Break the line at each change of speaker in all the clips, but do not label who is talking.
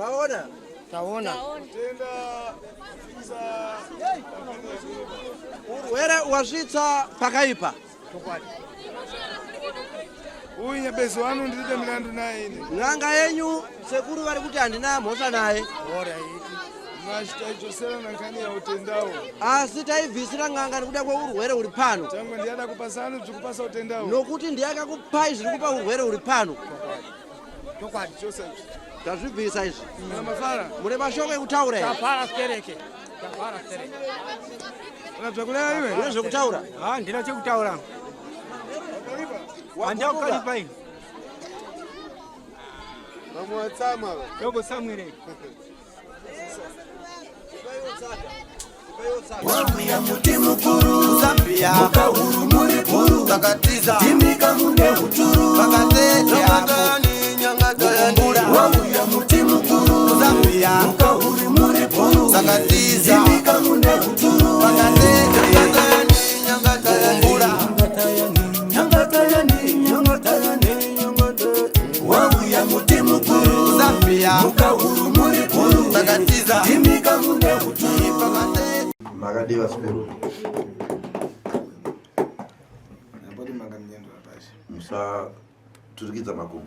Maona?
Taona.
Urwere wasvitsa pakaipa.
Chokwadi.
Uyu nyabezi wanu ndiribe milandu naye ini.
N'anga yenyu sekuru vari kuti handina mhosva naye.
Machitaichosera nankhani ya utendawo.
Asi taibvisira n'anga nekuda kweurwere huri pano.
Tangwe ndiyada kupasanu bzikupasa utendawo.
Nokuti ndiye akakupai zviri kupa urwere huri pano.
Chokwadi.
Chose izvi.
Tazvibvisa izvi.
Muna mafara.
Mune mashoko ekutaura here?
Tafara stereke. Tafara stereke.
Unabva kuleva iwe?
Mune zvekutaura?
Ah, ndina chekutaura. Handina kukalipa ini.
Vamwe vatsama.
Yogo Samuel.
Wauya muti mukuru Zambia mukahuru muri bhuru takatiza timika mune huturu vakateteakumbura Wauya muti mukuru Zambia mukahuru muri bhuru takatiza timika mune huturu vakateteakumbura Wauya muti mukuru Zambia mukahuru muri bhuru takatiza timika mune huturu vakatete
Makadiwa sekuru.
Napoti manga mnyendo apashi.
Musaturikidza makumbo.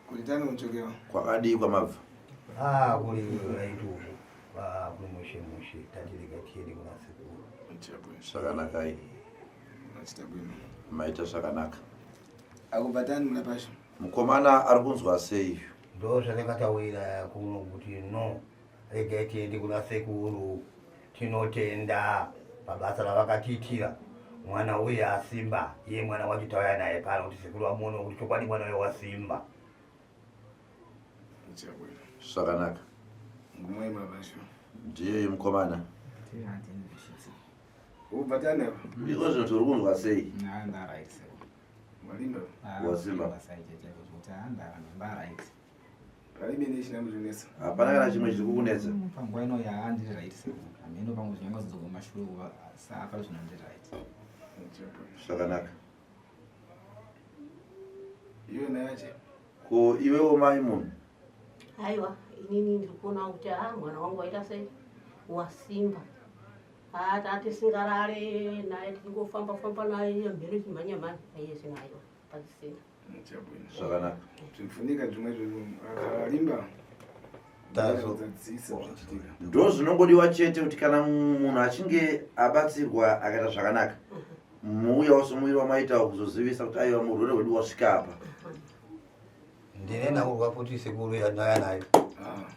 Kulitani kuchokewa.
Kwakadii kwamabva?
Ah, kuri right uku. Ah, kuri mushe mushe tatirega tiende kuna sekuru.
Zvakanakai. Maita zvakanaka.
Akubva tani muna pasha.
Mukomana ari kunzwa sei?
Ndo zvatakataurira kuno kuti no regai tiende kuna sekuru tinotenda pabasa ravakatiitira mwana uye asimba iye mwana wacho tauya naye pano kuti sekuru vamuone kuti chokwadi mwana uye wasimba.
Zvakanaka.
Ngumwe muna pasha.
Ndiye mukomana.
Ubva tani apa.
Iko zvino tiri kunzwa sei?
Walimba.
Wasimba.
Palibe nechinambo chonetsa.
Hapana kana chimwe chiri kukunetsa.
Panguva ino yaandiri right sekuru. Hameno pamwe zvinenge zodzoka kumashure kuva safa zvino ndiri right.
Zvakanaka.
Iwe nayache.
Ko iwewo mai munhu?
Aiwa, inini ndiri kuona kuti ah, mwana wangu waita sei? Wasimba. Ah, tatisingarare naye tichingofamba famba naye mheno chimhanya mhanya aiye zvino aiwa pachisina.
Zvakanaka.
Zvifunika zvimwe zvinhu akalimba. Tazozadzisa zvichiitika.
Ndo zvinongodiwa chete kuti kana munhu achinge abatsirwa akaita zvakanaka muuyawo somuviri wamaitawo kuzozivisa kuti aiwa murwere hwedu wasvika apa.
Ndine naurwa futi sekuru yandauya nayo.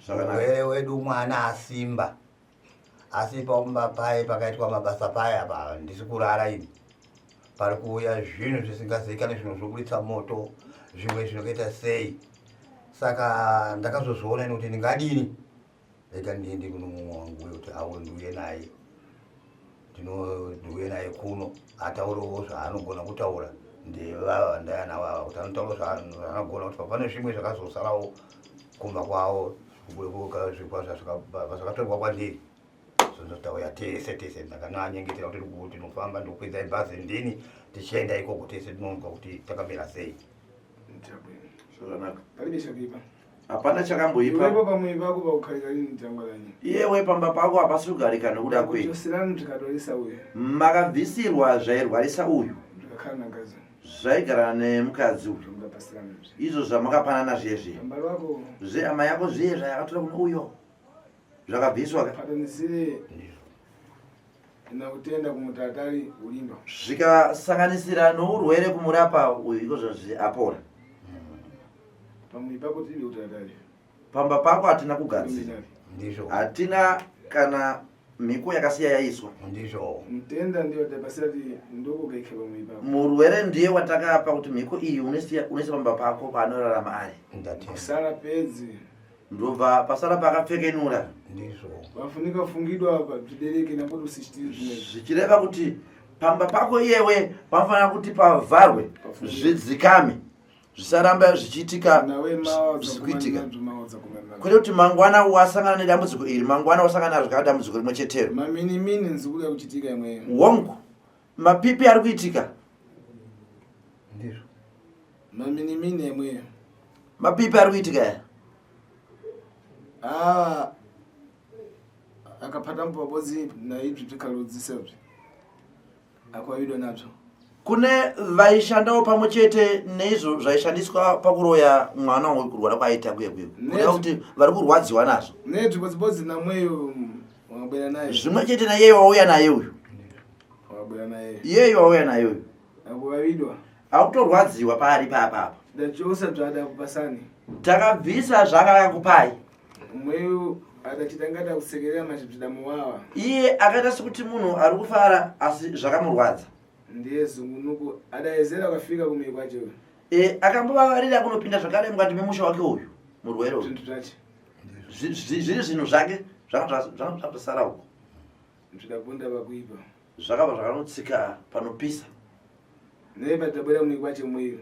Zvakanaka.
Murwere wedu mwana asimba. Asi paumba paye pakaitwa mabasa paye apa handisi kurara ini. Pari kuuya zvinhu zvisingazivikanwi zvimwe zvinoburitsa moto zvimwe zvinokaita sei. Saka ndakazozviona ini kuti ndingadini rega ndiende kuno mumwe wangu uyo kuti awe ndiuye naye. Ndinouye naye kuno ataurewo zvaanogona kutaura ndevava vandaya navo ava kuti anotaura zvaanogona kuti pane zvimwe zvakazosarawo kumba kwavo zvakatorwa kwandiri zvozotauya tese tese ndakananyengetera kuti tinofamba ndokwidzai bhazi ndini tichienda ikoko tese tinonzwa kuti takamira sei.
Zvakanaka.
Palibe chakuipa.
Hapana chakamboipa.
Iwepo pamwe pako pakugarika rini tangwaranyi.
Iyewe pamba pako hapasi kugarika nekuda kwei?
Kuchoserani zvikadwarisa uyu.
Makabvisirwa zvairwarisa uyu.
Zvikakhala nakazi.
Zvaigara nemukadzi uyu.
Zvamukapasirana izvi.
Izvo zvamakapanana zviye zviye.
Pamba lwako.
Zvehama yako zviye zvayakatora kune uyo. Zvakabviswa ka.
Patanisire nakutenda kumutatari ulimba.
Zvikasanganisira nourwere kumurapa uyu iko zvazvi apora.
Pamwe pako tiri kutatari.
Pamba pako hatina kugadzira.
Ndizvo.
Hatina kana mhiko yakasiya yaiswa.
Ndizvo.
Mtenda ndiye watapasira ti ndokugekhe pamwe pako.
Murwere ndiye watakapa kuti mhiko iyi unoisiya unoisa pamba pako paanorarama ari.
Ndatenda.
Kusara pedzi.
Ndobva pasara paakapfekenura.
Ndizvo.
Vafunika fungidwa apa zvidereke nakuti usichitiri zvimwe.
Zvichireva kuti pamba pako iyewe panofanira kuti pavharwe zvidzikame zvisaramba zvichiitika zvikuitika kwete kuti mangwana wasangana nedambudziko iri mangwana wasangana nazvo kana dambudziko rimwe chetero
maminimini nzikuda kuchitika imweyo
hongu mapipi ari kuitika
Ndizvo.
maminimini imweyo
mapipi ari kuitika aya.
Ah, akapata mupapodzi naibvi bzvikalodzisa bzi akwavidwa nabzo
Kune vaishandawo pamwe chete neizvo zvaishandiswa pakuroya mwana uyu kurwara kwaaita kuye kuye kureva kuti vari kurwadziwa nazvo.
Nedzvibodzibodzi namweyo wabwera naye.
Zvimwe chete naiyeyo wauya naye uyu.
Wabwera naye.
Iyeyo wauya naye uyu.
Akuvavidwa.
Akutorwadziwa paari papa apa.
Ndachosa zvada kupasani.
Takabvisa zvaakanga kupai.
Mweyo adachitanga kusekerera machibvidamuwawa.
Iye akaita sekuti munhu ari kufara asi zvakamurwadza.
Ndiye zungunuku adaezera akafika kumiri kwacho.
E, akambovavarira kunopinda zvakare mukati memusha wake uyu murwere uyu.
Zvinhu zvache.
Zviri zvinhu zvake zvanga zvasara uko.
Zvidabunda pakuipa.
Zvakabva zvakanotsika panopisa.
Naye padabura kumiri kwache mweyo.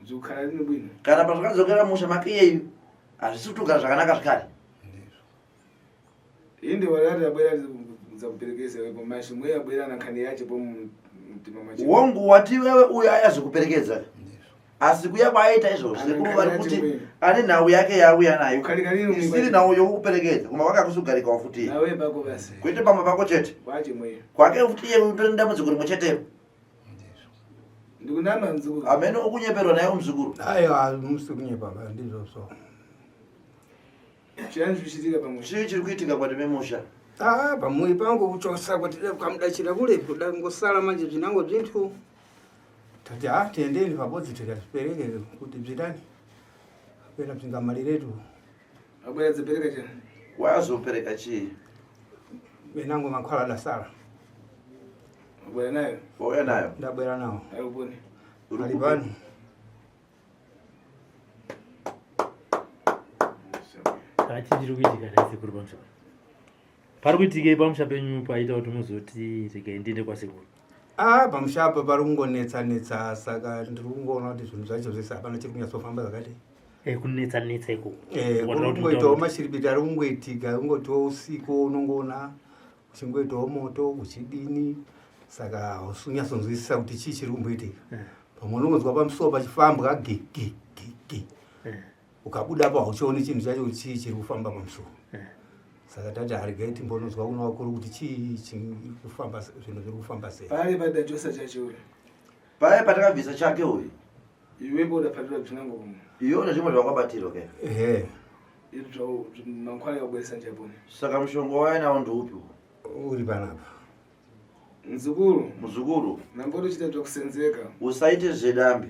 Zvikukhala rine bwino.
Kana pazvakadzokera musha make iyeyu hazvisi kutogara zvakanaka zvekare.
Inde warati abwera dzakuperekeza wepo mashi mweya abwera nakhani yache po mtima mwache.
Wongu wati wewe uyo ayazokuperekedza. Asi kuya kwaaita izvozvo sekuru vari kuti ane nhau yake yaauya nayo isiri nhau yokukuperekedza kumba kwake hakusi kugarikawo futi iye.
Nawe pako basi.
Kwete pamba pako chete.
Kwache mweya.
Kwake futi iye utori nedambudziko rimwe chetero.
Ndikunama mzukuru.
Amene ukunyeperwa naye mzukuru.
Aiwa musi kunyepa ndizvozvo.
Chiyani chiri kuitika pamusha?
Chii chiri kuitika kwati memusha?
Ah, pamuri pangu kuchosa kuti kamudachira kule kuda ngosala manje zvinango zvinthu. Tati ah tiendeni pabodzi tikatipereke kuti bzitani. Pena bzingamaliretu.
Abwera dzipereka chani?
Wazopereka chii?
Benango mankhwala adasala.
Wabwera nayo?
Wauya nayo?
Ndabwera nawo.
Akuponi.
Ali pano.
Saka chii chiri kuitika nhai sekuru pamusha penyu? Pari kuitikei pamusha penyu paita kuti muzoti regai ndiende kwasekuru?
Ah, pamusha apa pari kungonetsa netsa saka ndiri kungoona kuti zvinhu zvacho zvese hapana chiri kunyatsofamba zvakati.
Eh, kunetsa netsa ikoko.
Eh, kuri kungoitawo mashiripiti ari kungoitika kungotiwo usiku unongoona uchingoitawo moto uchidini saka hausi kunyatsonzwisisa kuti chii chiri kumboitika. Pamwe unongonzwa pamusuwo pachifambwa gi gi gi gi. Ukabuda pa hauchioni chinhu chacho kuti chii chiri kufamba pamusuwo. Saka tati haregai timbononzwa kuna vakuru kuti chii chiri kufamba zvinhu zviri kufamba sei.
Pale padachosa chache uyu.
Paye patakabvisa chake uyu.
Iwepo udapatirwa zvinango kumwe.
Iwe une zvimwe zvawakabatirwa ke.
Ehe.
Izvo mankhwala yakubweresa njaponi.
Saka mushonga wauya nawo ndoupi?
Uri panapa.
Mzukuru.
Muzukuru.
Nambotochita zvakusenzeka.
Usaite zvedambe.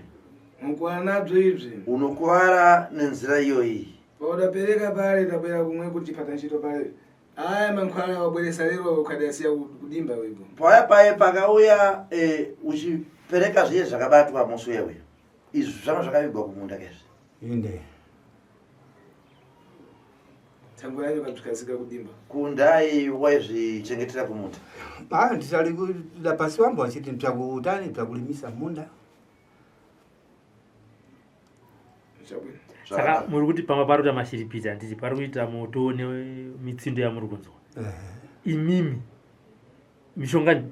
Mukuvara nabzo izvi.
Unokuvara nenzira iyoyi.
Paudapereka pale tabwera kumwe kuti chipata ntchito pale. Aya mankhwala wabweresa lero ukadasiya kudimba wego.
Paya paye pakauya eh, uchipereka zviye zvakabatwa musi uya uya. Izvi zvanga zvakavigwa kumunda kezvi.
Inde.
Tsango yacho kabzikasika kudimba.
Kundai waizvichengetera kumunda.
Ah, nditali kuda pasi wambo achiti bzakutani bzakulimisa munda.
Saka muri kuti pamba pari kuita mashiripiti handiti pari kuita moto nemitsindo yamuri kunzwa. Imimi mishonga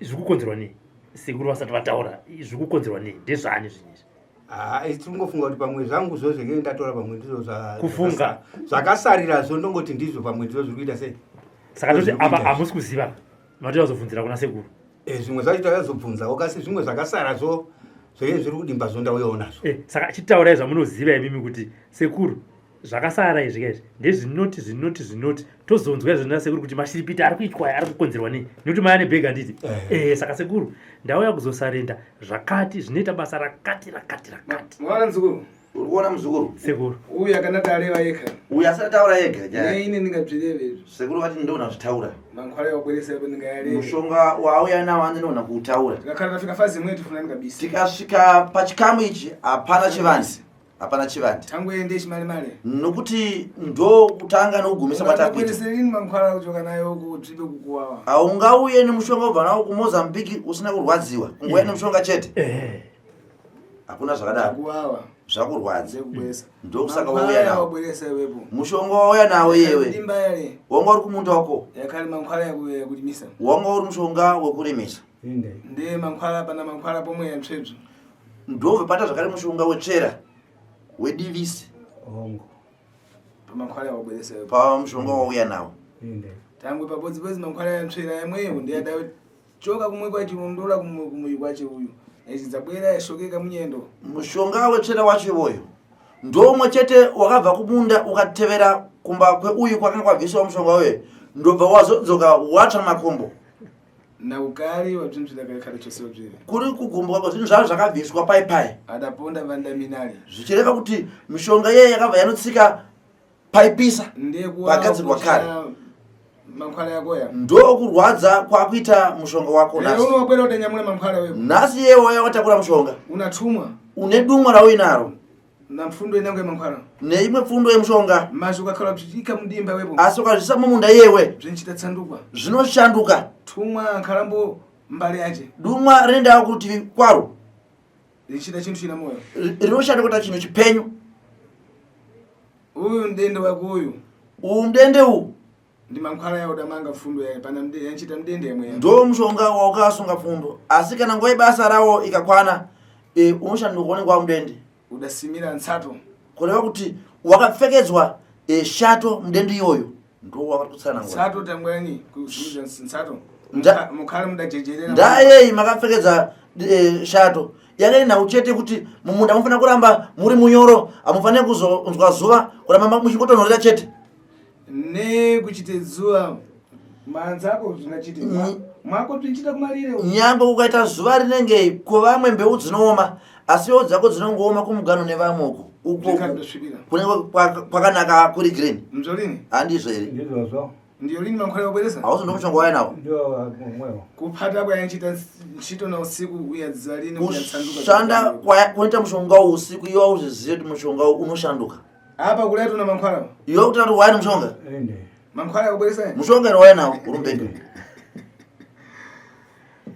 zviri kukonzerwa nei? Sekuru vasati vataura zviri kukonzerwa nei? Ndezvaani zvinhu izvi?
Ah, isi tingofunga kuti pamwe zvangu zvo zvenge ndatora pamwe ndizvo
Kufunga.
zvakasarirazvo ndongoti ndizvo pamwe ndizvo zviri kuita sei.
Saka toti
Zviri
apa
kuita.
hamusi kuziva matoda kuzobvunzira kuna sekuru.
Eh, zvimwe zvacho takazobvunzawo kasi zvimwe zvakasarazvo zvenge zviri kudimba zvo ndauyawo nazvo.
Eh, saka chitaurai zvamunoziva imimi kuti sekuru zvakasara izvi kaizvi ndezvinoti zvinoti zvinoti tozonzwa izvo nasekuru kuti mashiripiti ari kuitwa aya ari kukonzerwa nei nekuti mai ane bhegi handiti eh. Saka sekuru ndauya kuzosarenda zvakati zvinoita basa rakati rakati rakati.
Mwaona mzukuru?
Uri kuona muzukuru?
Sekuru.
Uyu akanaka areva yega.
Uyu asati ataura yega nyaya.
Nei ini ndingabzvireve izvi.
Sekuru vati ndogona kuzvitaura.
Mankhwala yawabweresa ipo ndingayareve.
Mushonga waauya nawo hanzi ndogona kuutaura.
Tikakhala tafika fazi imwe tifunani kabisa.
Tikasvika pachikamu ichi hapana chivanze. Hapana chivanze.
Tangoende chimalemale.
Nokuti ndo kutanga nokugumisa kwatakuita.
Ungabwerese rini mankhwala kuchoka nayo kutsvibe kukuwawa.
Haungauye nemushonga ubva nawo kuMozambique usina kurwadziwa. Kungouya nemushonga chete. Hakuna zvakadaro.
Kuwawa.
Zvakurwadza.
Ndekubwesa.
Ndokusaka
Mankhwala
wauya nawo.
yawabweresa iwepo.
Mushonga wauya nawo iyewe.
Dimba yale.
Wanga uri kumunda wako.
Yakhali mankhwala yakulimisa.
Wanga uri mushonga wekurimisa.
Inde.
Ndiye mankhwala pana mankhwala pomwe yantsvebzo.
Ndobva pata zvakare mushonga wetsvera wedivisi.
Hongo.
Pamankhwala wabweresa
Pamushonga wauya nawo.
Tangwe pabodzibodzi mankhwala yantsvera yamweyo ndiyada choka kumwe kwacho undola kumwe kumwe kwacho uyu echidzabwera yashokeka munyendo.
Mushonga wetsvera wacho iwoyo ndomwe chete wakabva kumunda ukatevera kumba kweuyu kwakanga kwabvisiwa mushonga uyo, ndobva wazodzoka watsva makumbo.
Naukari wabzinzvira kare chose wabzvira.
Kuri kugumbuka kwezvinhu zvavo zvakabviswa pai pai.
Adaponda vandaminali.
Zvichireva kuti mishonga iye yakabva yanotsika paipisa pagadzirwa kare.
Mankhwala yakoya.
Ndokurwadza kwakuita mushonga wako
nhasi. Lero unobwera utanyamula mankhwala wepo.
Nhasi iye wauya watakura mushonga.
Unatumwa.
Une dumwa rauinaro.
Namfundo inango yemankhwala.
Neimwe pfundo yemushonga.
Mazvo ukakhala bzichika mudimba wepo.
Asi ukazvisa mumunda iyewe.
Zvinchita tsandukwa.
Zvinoshanduka.
Tumwa nkhalambo mbali yache.
Dumwa rinoenda kuti kwaro.
Richita chintu china moyo.
Rinoshanduka kuita chinhu chipenyu.
Uyu mdende wako uyu.
Uyu mdende uyu.
Ndi mankhwala yawo damanga fundo yaye pana mdende yanchita mdende yamwe.
Ndo mushonga waukasunga fundo. Asi kana nguva yebasa rawo ikakwana unoshanduka unenge wamudende.
Udasimira ntsato.
Kureva kuti wakapfekedzwa shato mudende iyoyo. Ndo wakati kutsanangura.
Ntsato tangwani kusimira ntsato. Mukhale mudajejerera.
Ndayei makapfekedza shato. Yanga iri nhau chete kuti mumunda munofanira kuramba muri munyoro, hamufaniri kuzonzwa zuva, kuramba muchingotonhorera chete.
Nekuchite zuva manzako zvingachite mwako zvinchita kumarire.
Nyangwe kukaita zuva rinenge kuvamwe mbeu dzinooma, asi mbeu dzako dzinongooma kumugano nevamwe uko. Uko kunenge kwakanaka kuri green.
Mzolini?
Handizvo here?
Ndizvozvo.
Ndiyo lini mankhwala wabweresa?
Hausi ndomushonga waya nawo.
Ndio mwewo.
Kuphata kwayanchita ntchito na usiku uya lini
kuyatsanduka. Kushanda kunoita mushonga usiku iwe uzvizive kuti mushonga unoshanduka.
Apa kuletu na mankhwala.
Iwe kuti ati waya mushonga?
Ende.
Mankhwala wabweresa?
Mushonga ero waya nawo uri mubhegi.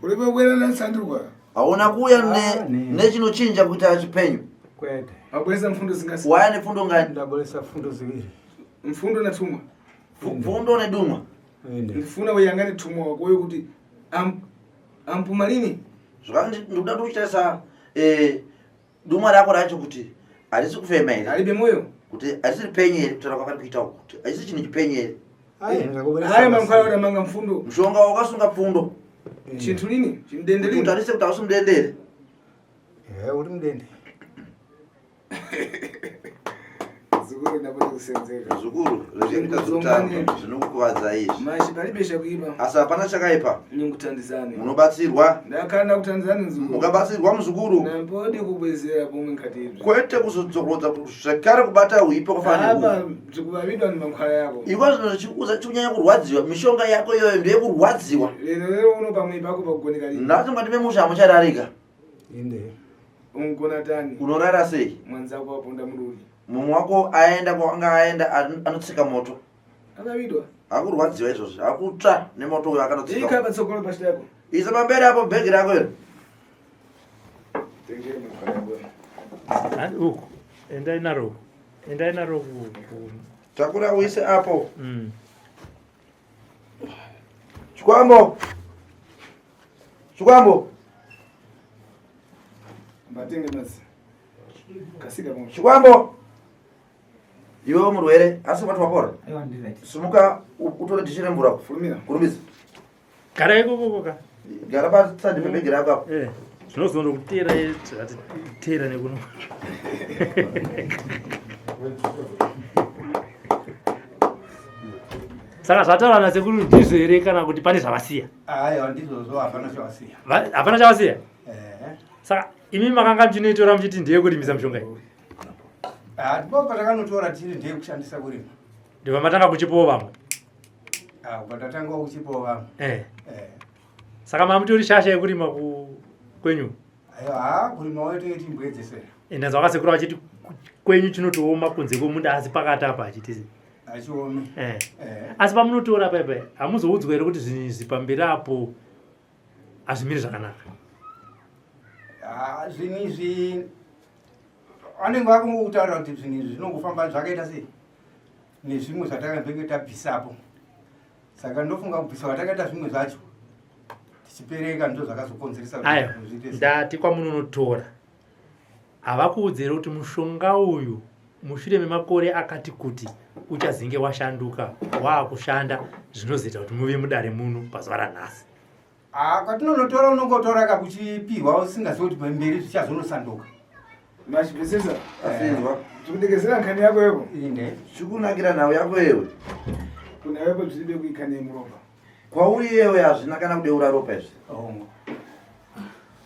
Ulipo bwera na tsanduka.
Hauna kuuya nechinochinja kuita chipenyu.
Kwete.
Wabweresa mfundo zingasi.
Waya nefundo ngani?
Ndabweresa fundo ziwiri.
Mfundo na tumwa.
Fundo nedumwa.
Ndifuna uyangane tumwa wako uyo kuti ampumalini.
Zvakandi ndikuda kuchitesa dumwa rako racho kuti harisi kufema here?
Haribe moyo.
Kuti harisi ripenyu here kutaura kwakari kuita uku? Kuti harisi chinhu chipenyu here?
Haya mankhwala utamanga mfundo.
Mushonga wakasunga pfundo.
Chinthu lini? Chimdende lini?
Utarise kuti hausi mudende here?
Uri mudende.
Zukuru ndapota kusenzeka.
Zukuru, zvinoita zvekutamba zvinokukuvadza izvi.
Mashi palibe chakuipa.
Asi hapana chakaipa.
Ningutandizane.
Munobatsirwa.
Ndakanda kutandizane muzukuru.
Mukabatsirwa muzukuru.
Ndambodi kubwezera pomwe nkati izvi.
Kwete kuzodzokorodza zvekare kubata huipa kwafanira.
Apa ndikuvavidwa nemankhwala yako.
Iko zvinhu zvichikuudza chikunyanya kurwadziwa, mishonga yako iyoyo ndeyekurwadziwa.
Lero lero uno pamwe pako pakugoneka lini.
Nhasi mukati memusha hamuchararika.
Inde.
Ungona tani.
Unorara sei?
Mwanzako waponda mururi.
Mumwe wako aenda kwanga aenda anotsika moto.
Akavidwa.
Akurwadziwa izvozvo, akutsva nemoto uyo akanotsika.
Ika patsogolo pashita yako.
Isa pamberi apo bhegi rako iro.
Tengere mwanzako.
Uku. Endai naro. Endai naro ku.
Takura uise apo. Chikwambo. Chikwambo.
Batenge mazi. Kasika pamwe.
Chikwambo. Iwe murwere, asi wati wapora? Simuka utore dishi remvura.
Furumira.
Kurumidza.
Gara ikoko ka.
Gara paside pebhegi rako apo.
Zvinozondokutera zvati tera nekuno. Saka zvataura nasekuru ndizvo here kana kuti pane zvavasiya?
Aiwa ndizvozvo, hapana chavasiya.
Hapana chavasiya? Saka imi makanga muchinoitora muchiti ndiye kurimisa mishonga iyi?
Ndipo patakanotora tiri ndiye kushandisa kurima.
Ndibva matanga kuchipowo vamwe?
Kubva tatanga kuchipowo vamwe.
Saka mamutori shasha yekurima kwenyu?
Aiwa, kurima wetu timbwedzesera.
Ndanzwa vakasekuru vachiti kwenyu chinotooma kunze kwemunda asi pakati apa achiti
Achiome.
Asi pamunotora paipai hamuzoudzwa here kuti zvinhu izvi pamberi apo hazvimiri zvakanaka?
Zvinhu izvi vanenge vakungokutaurira kuti zvinhu izvi zvinongofamba zvakaita sei nezvimwe zvatakambenge tabvisapo. Saka ndofunga kubvisa kwatakaita zvimwe zvacho tichipereka ndizvo zvakazokonzeresa kuti
Aiwa,
zvinhu zviite sei.
ndati kwamunonotora havakuudziri kuti mushonga uyu Mushure memakore akati kuti uchazinge washanduka waakushanda zvinozoita kuti muve mudare muno pazuva ranhasi.
Ah, kwatinonotora unongotora ka kuchipihwa usingazivi kuti pamberi zvichazonosanduka.
Machibvisisa.
Asinzwa.
Chikudekezera nkhani yako yeko.
Inde.
Chikunakira nhau yako yewe.
Kuna yeko zviribe kuikhani yemuropa.
Kwauri yewe hazvina kana kudeura ropa izvi.
Hongu.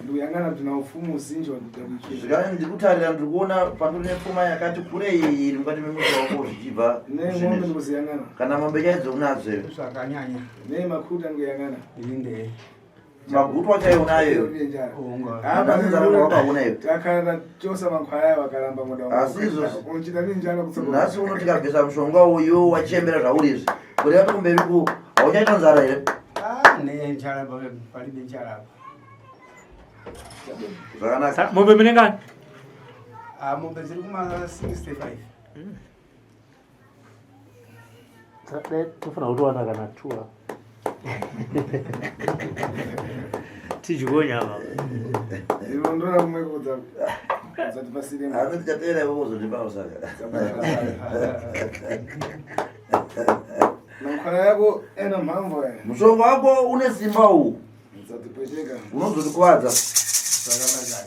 Ndikuyangana kuti naufumu uzinji wakuda kuikhira.
Zvikani ndiri kutarira ndiri kuona panduri nepfuma yakati kurei iri mukati memusha wako zvichibva
Ne
zvinhu
ng'ombe
izvi.
ndikuziyangana.
Kana mombe chaidzo unadzo iwe.
Zvakanyanya.
Ne makuta ndikuyangana.
Inde.
Magutwa chaiwo unayo iwe.
Hongu.
Nhasi nzara wakaona iwe.
Takara tosa mankhwaya wakaramba muda.
Asi izvozvi-
Unochita ninjala kutsogolo.
Nhasi uno tikabvisa mushonga uyu wachembera zvauri izvi. Kureva kuti kumberi ku hauchaita nzara here?
Ah, ne njala palibe njala apa.
Zvakanaka.
Mombe mune ngani?
Ah, mombe dziri kuma 65.
Tofanira kutowana kana tua tidyiwo nyama.
Ndilondola kumwe kudza. Kudza
Asi tichateera iwe kuzondipawo saka.
Mankhwaya yako ena mhamvu aya.
Mushonga wako une simba uwu.
Utsatipweteka.
Unozondikuvadza.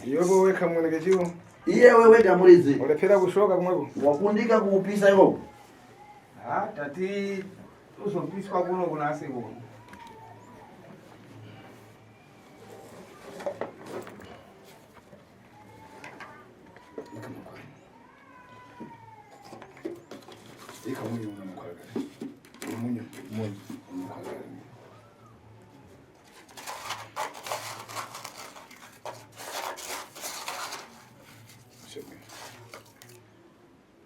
Iwepo wekha muoneke chiwo.
Iyewe wega muridzi.
Ulephera kushoka kumweko.
Wakundika kuupisa ikoko.
Ah, tati uzopiswa kuno kuna sekuru.
Ika munyu una mankhwaya kale. Munyu, munyu, mankhwaya kale. Shebe.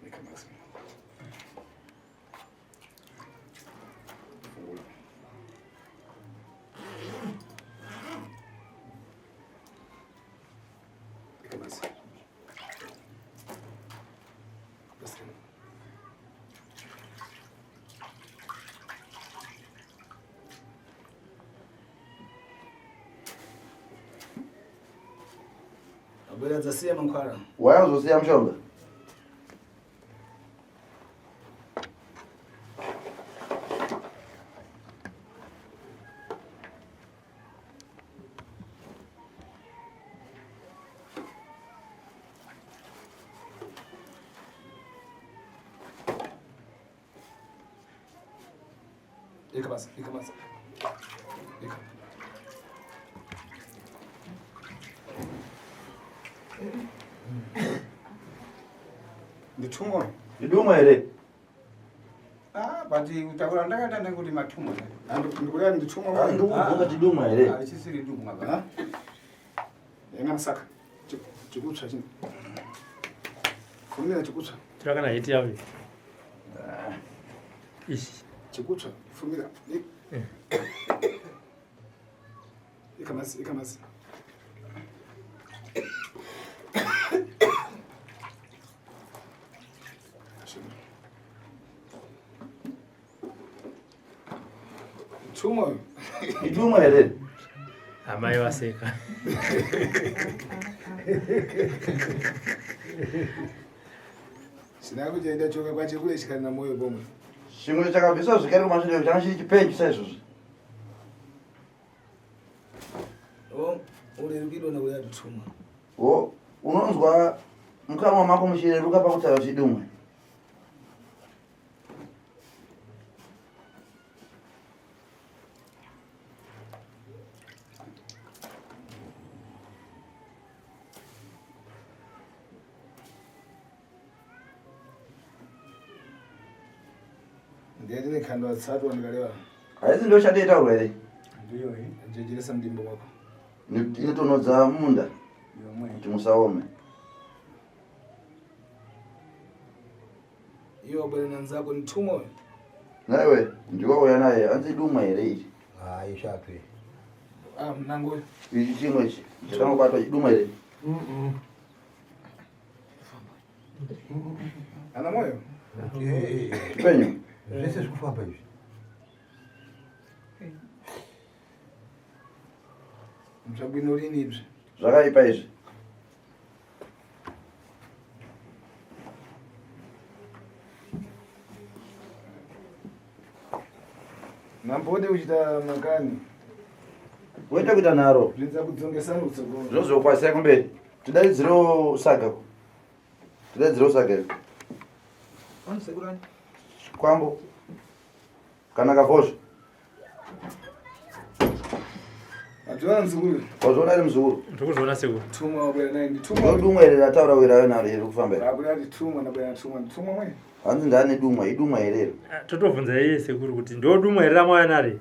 Ika maximum. Fungula. Ika basi. Basi. Abwera dzasiya mankhwala.
Wayazosiya mushonga.
Ika basi, ika basi. Ika.
Ndithumwa.
Idumwa here?
Ah, but kutaura ndakaita ndekuti matumwa.
Ndikulera ndithumwa.
Ah, ndikubvunza kuti idumwa here?
Haichisiri dumwa ba.
Yanga musaka. Chikutsva chino. Fumira chikutsva.
Tora kana heti yavo. Ishi.
Chikutsva. Fumira. Ika masi, ika masi. Thumwa.
Idumwa here?
Amai vaseka.
Chinako chaida choka kwache kule chikali na moyo pomwe.
Chimwe chakabviswa zvikare kumashure changa chiri chipenyu saizvozvi.
Oh, urerukidwa nakuya thumwa.
Wo unonzwa mukanwa mako muchireruka pakutaura chidumwe.
Ndiye ndine khando atsatwa ndikalewa.
Haisi ndio chatoitaurwa here?
Ndiyo iyi.
Jejeresa mdimbo mwako.
Inotonhodza munda
Yomwe.
kuti musaome.
Iwe wabwera na nzako ni thumwa.
Naiwe ndiwauya naye anzi idumwa here ichi?
Ah, ishatwe.
Ah, mnango.
Ichi chimwe ichi chakangobatwa chidumwa here?
Ana moyo?
Chipenyu.
Zvese zvikufamba izvi.
Zvabwino lini izvi?
Zvakaipa izvi.
Nambode kuchita makani.
Woita kuita nharo.
Zvinza kudzongesana kutsogolo.
Zvozokwasira kumberi. Tidaidzirewo saga. Tidaidzirewo saga.
Vanosekurani?
Kwambo. Kana kavhozvo.
Ationa mzukuru.
Wazviona ere mzukuru?
Ndikuzviona sekuru.
Tumwa wabwera naye nditumwa.
Ndodumwa ere rataura wera naro iri kufamba ere.
Akuda kuti tumwa ndabwera tumwa nditumwa mwe.
Hanzi ndane dumwa, idumwa here iro?
Ah, Totobvunza iye sekuru kuti ndodumwa here ramauya naro?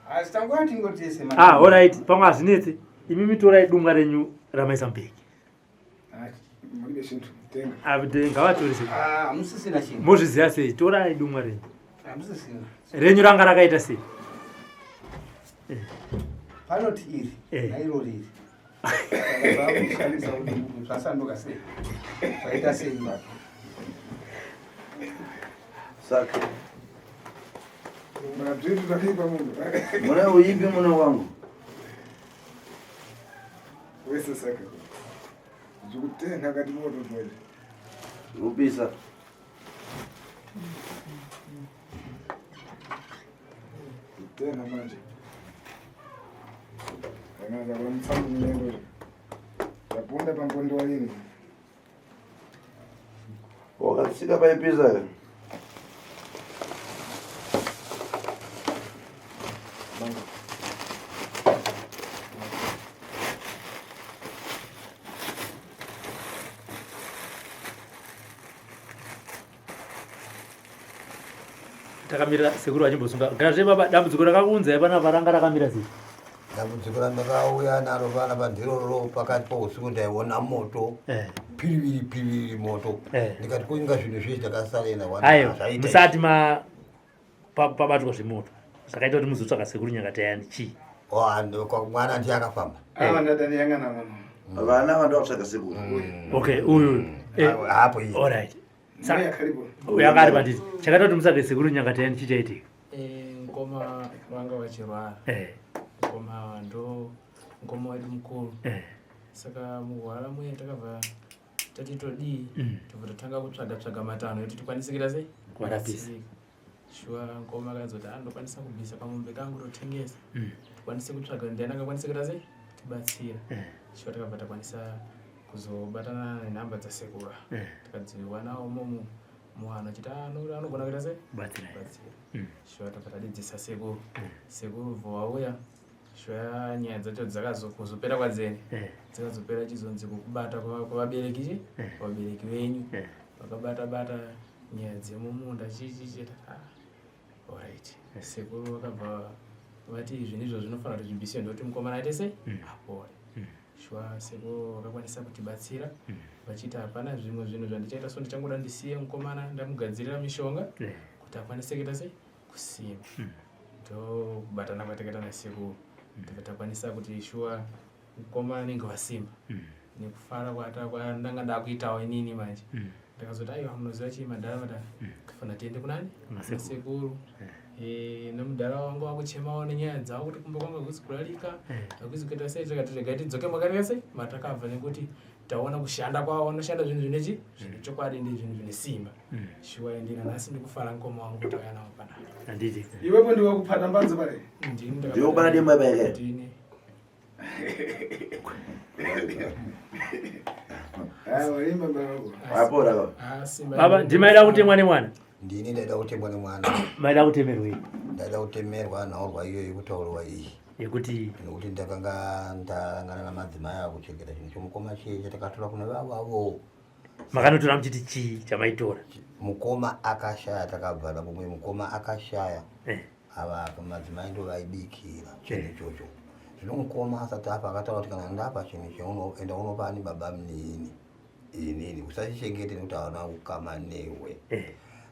Asi tanguva tingoti tese
Ah, alright, pamwe hazvinetsi. Imi mitorai dumwa renyu ramaisa mubhegi.
Ah, mulibe chintu. Tenga.
Ah, ngavatore sekuru.
Ah, hamusisina chinhu.
Mozviziva sei? Torai dumwa renyu.
Hamusisina.
Renyu ranga rakaita sei?
Panoti iri
Eh.
nairo riri. Saka zvakushamisa kuti zvasanduka sei. Zvaita sei ipapo.
Saka
Mabzvitu zvakaipa munhu.
mune uipi mune wangu.
Wese saka. Zvikutenga kati moto manje.
Rupisa.
Kutenga manje. Kana zakula mutsambo munyendo. Ndaponda pampondo waini.
Wakatsika paipisa ka.
Takamira sekuru vachimbosunga. Gazve baba dambudziko rakakuunzai panapa ranga rakamira sei?
Dambudziko randakauya naro panapa ndiroro pakati pousiku ndaiona moto
Eh.
piriviri piriviri moto
Eh.
ndikati kuinga zvinhu zvese ndakasarenda
Aiwa, musati ma pabatwa zvemoto. Zvakaita kuti muzotsvaga sekuru Nyangatayani chii?
Mwana ndiye akafamba
Ava ndadani yanga na mama.
Vana vandoda kutsvaga sekuru.
Okay, uyu. Eh,
Hapo iye.
Alright.
Mai akaripo.
Uyu anga ari panditi. Chakaita kuti mutsvage sekuru Nyangatayani chii chaitika?
Eh, mukoma vanga vachirwara.
Eh.
Mukoma ava ndo mukoma wedu mukuru.
Eh.
Saka muhwara muye takabva tati todii tobva tatanga kutsvaga tsvaga matanho ekuti tikwanise kuita sei
Kuvarapisa.
Kubatsirika. Shuwa mukoma akazoti "Ah, ndokwanisa kubvisa pamombe kangu totengesa tikwanise kutsvaga ndiani angakwanisa kuita sei tibatsira shuwa takabva takwanisa kuzobatana nenhamba dzasekura tikadziwanawo momo muwanhu achiti "Ah, anogona kuita sei
Kubatsira.
kubatsira shuwa tabva tadidzisa sekuru sekuru bvo wauya shuwa nyaya dzacho dzakazopera kwadzene dzakazopera chizonzi kukubata kwavabereki chi vabereki venyu vakabata bata nyaya dzemumunda chichichi alright sekuru vakabva vati izvi ndizvo zvinofanira kuti zvibviswe ndokuti mukomana aite sei apore shuwa sekuru vakakwanisa kutibatsira vachiti hapana zvimwe zvinhu zvandichaita so ndichangoda ndisiye mukomana ndamugadzirira mishonga kuti akwanise kuita sei kusimba ndokubatana kwatakaita nasekuru tibva takwanisa kuti shuwa mukoma anenge wasimba nekufara kwandanga ndakuitawo inini manje ndakazoti aiwa munoziva chii madhara madhara tofanira tiende kunani
Kuna sekuru.
Kuna sekuru Eh, nemudhara wangu wakuchemawo nenyaya dzavo kuti kumba kwangu hakuzi kurarika hakuzi kuita sei tikati regai tidzoke makarika sei matakabva nekuti taona kushanda kwavo vanoshanda zvinhu zvinechi zvine chokwadi ndi zvinhu zvine simba shuwa ende nanhasi ndikufara mukoma wangu kuti auya nawo panapa
Handiti.
Iwepo ndiwe kupata mbanzo pare.
ndini
Ndiwe kubata demo apa here?
ndini
Ah, waimba baba.
Wapora ka.
Ah, simba
Baba, ndimaida kutemwa nemwana.
Ndini ndaida kutemwa nemwana.
Maida kutemerwei?
Ndaida kutemerwa nhaurwa iyoyo kutaurwa iyi.
Yekuti
Nekuti ndakanga ndarangana namadzimai akuchengeta chinhu chomukoma chiye chatakatora kune vavavo.
Makanotora muchiti chii chamaitora?
Mukoma akashaya takabva nakumwe mukoma akashaya.
Eh.
Ava madzimai ndo vaibikira chinhu ichocho. Zvino mukoma asati afa akataura kuti kana ndafa chinhu chaunoenda unopa ani baba munini. Inini usachichengete nekuti hauna kukama newe.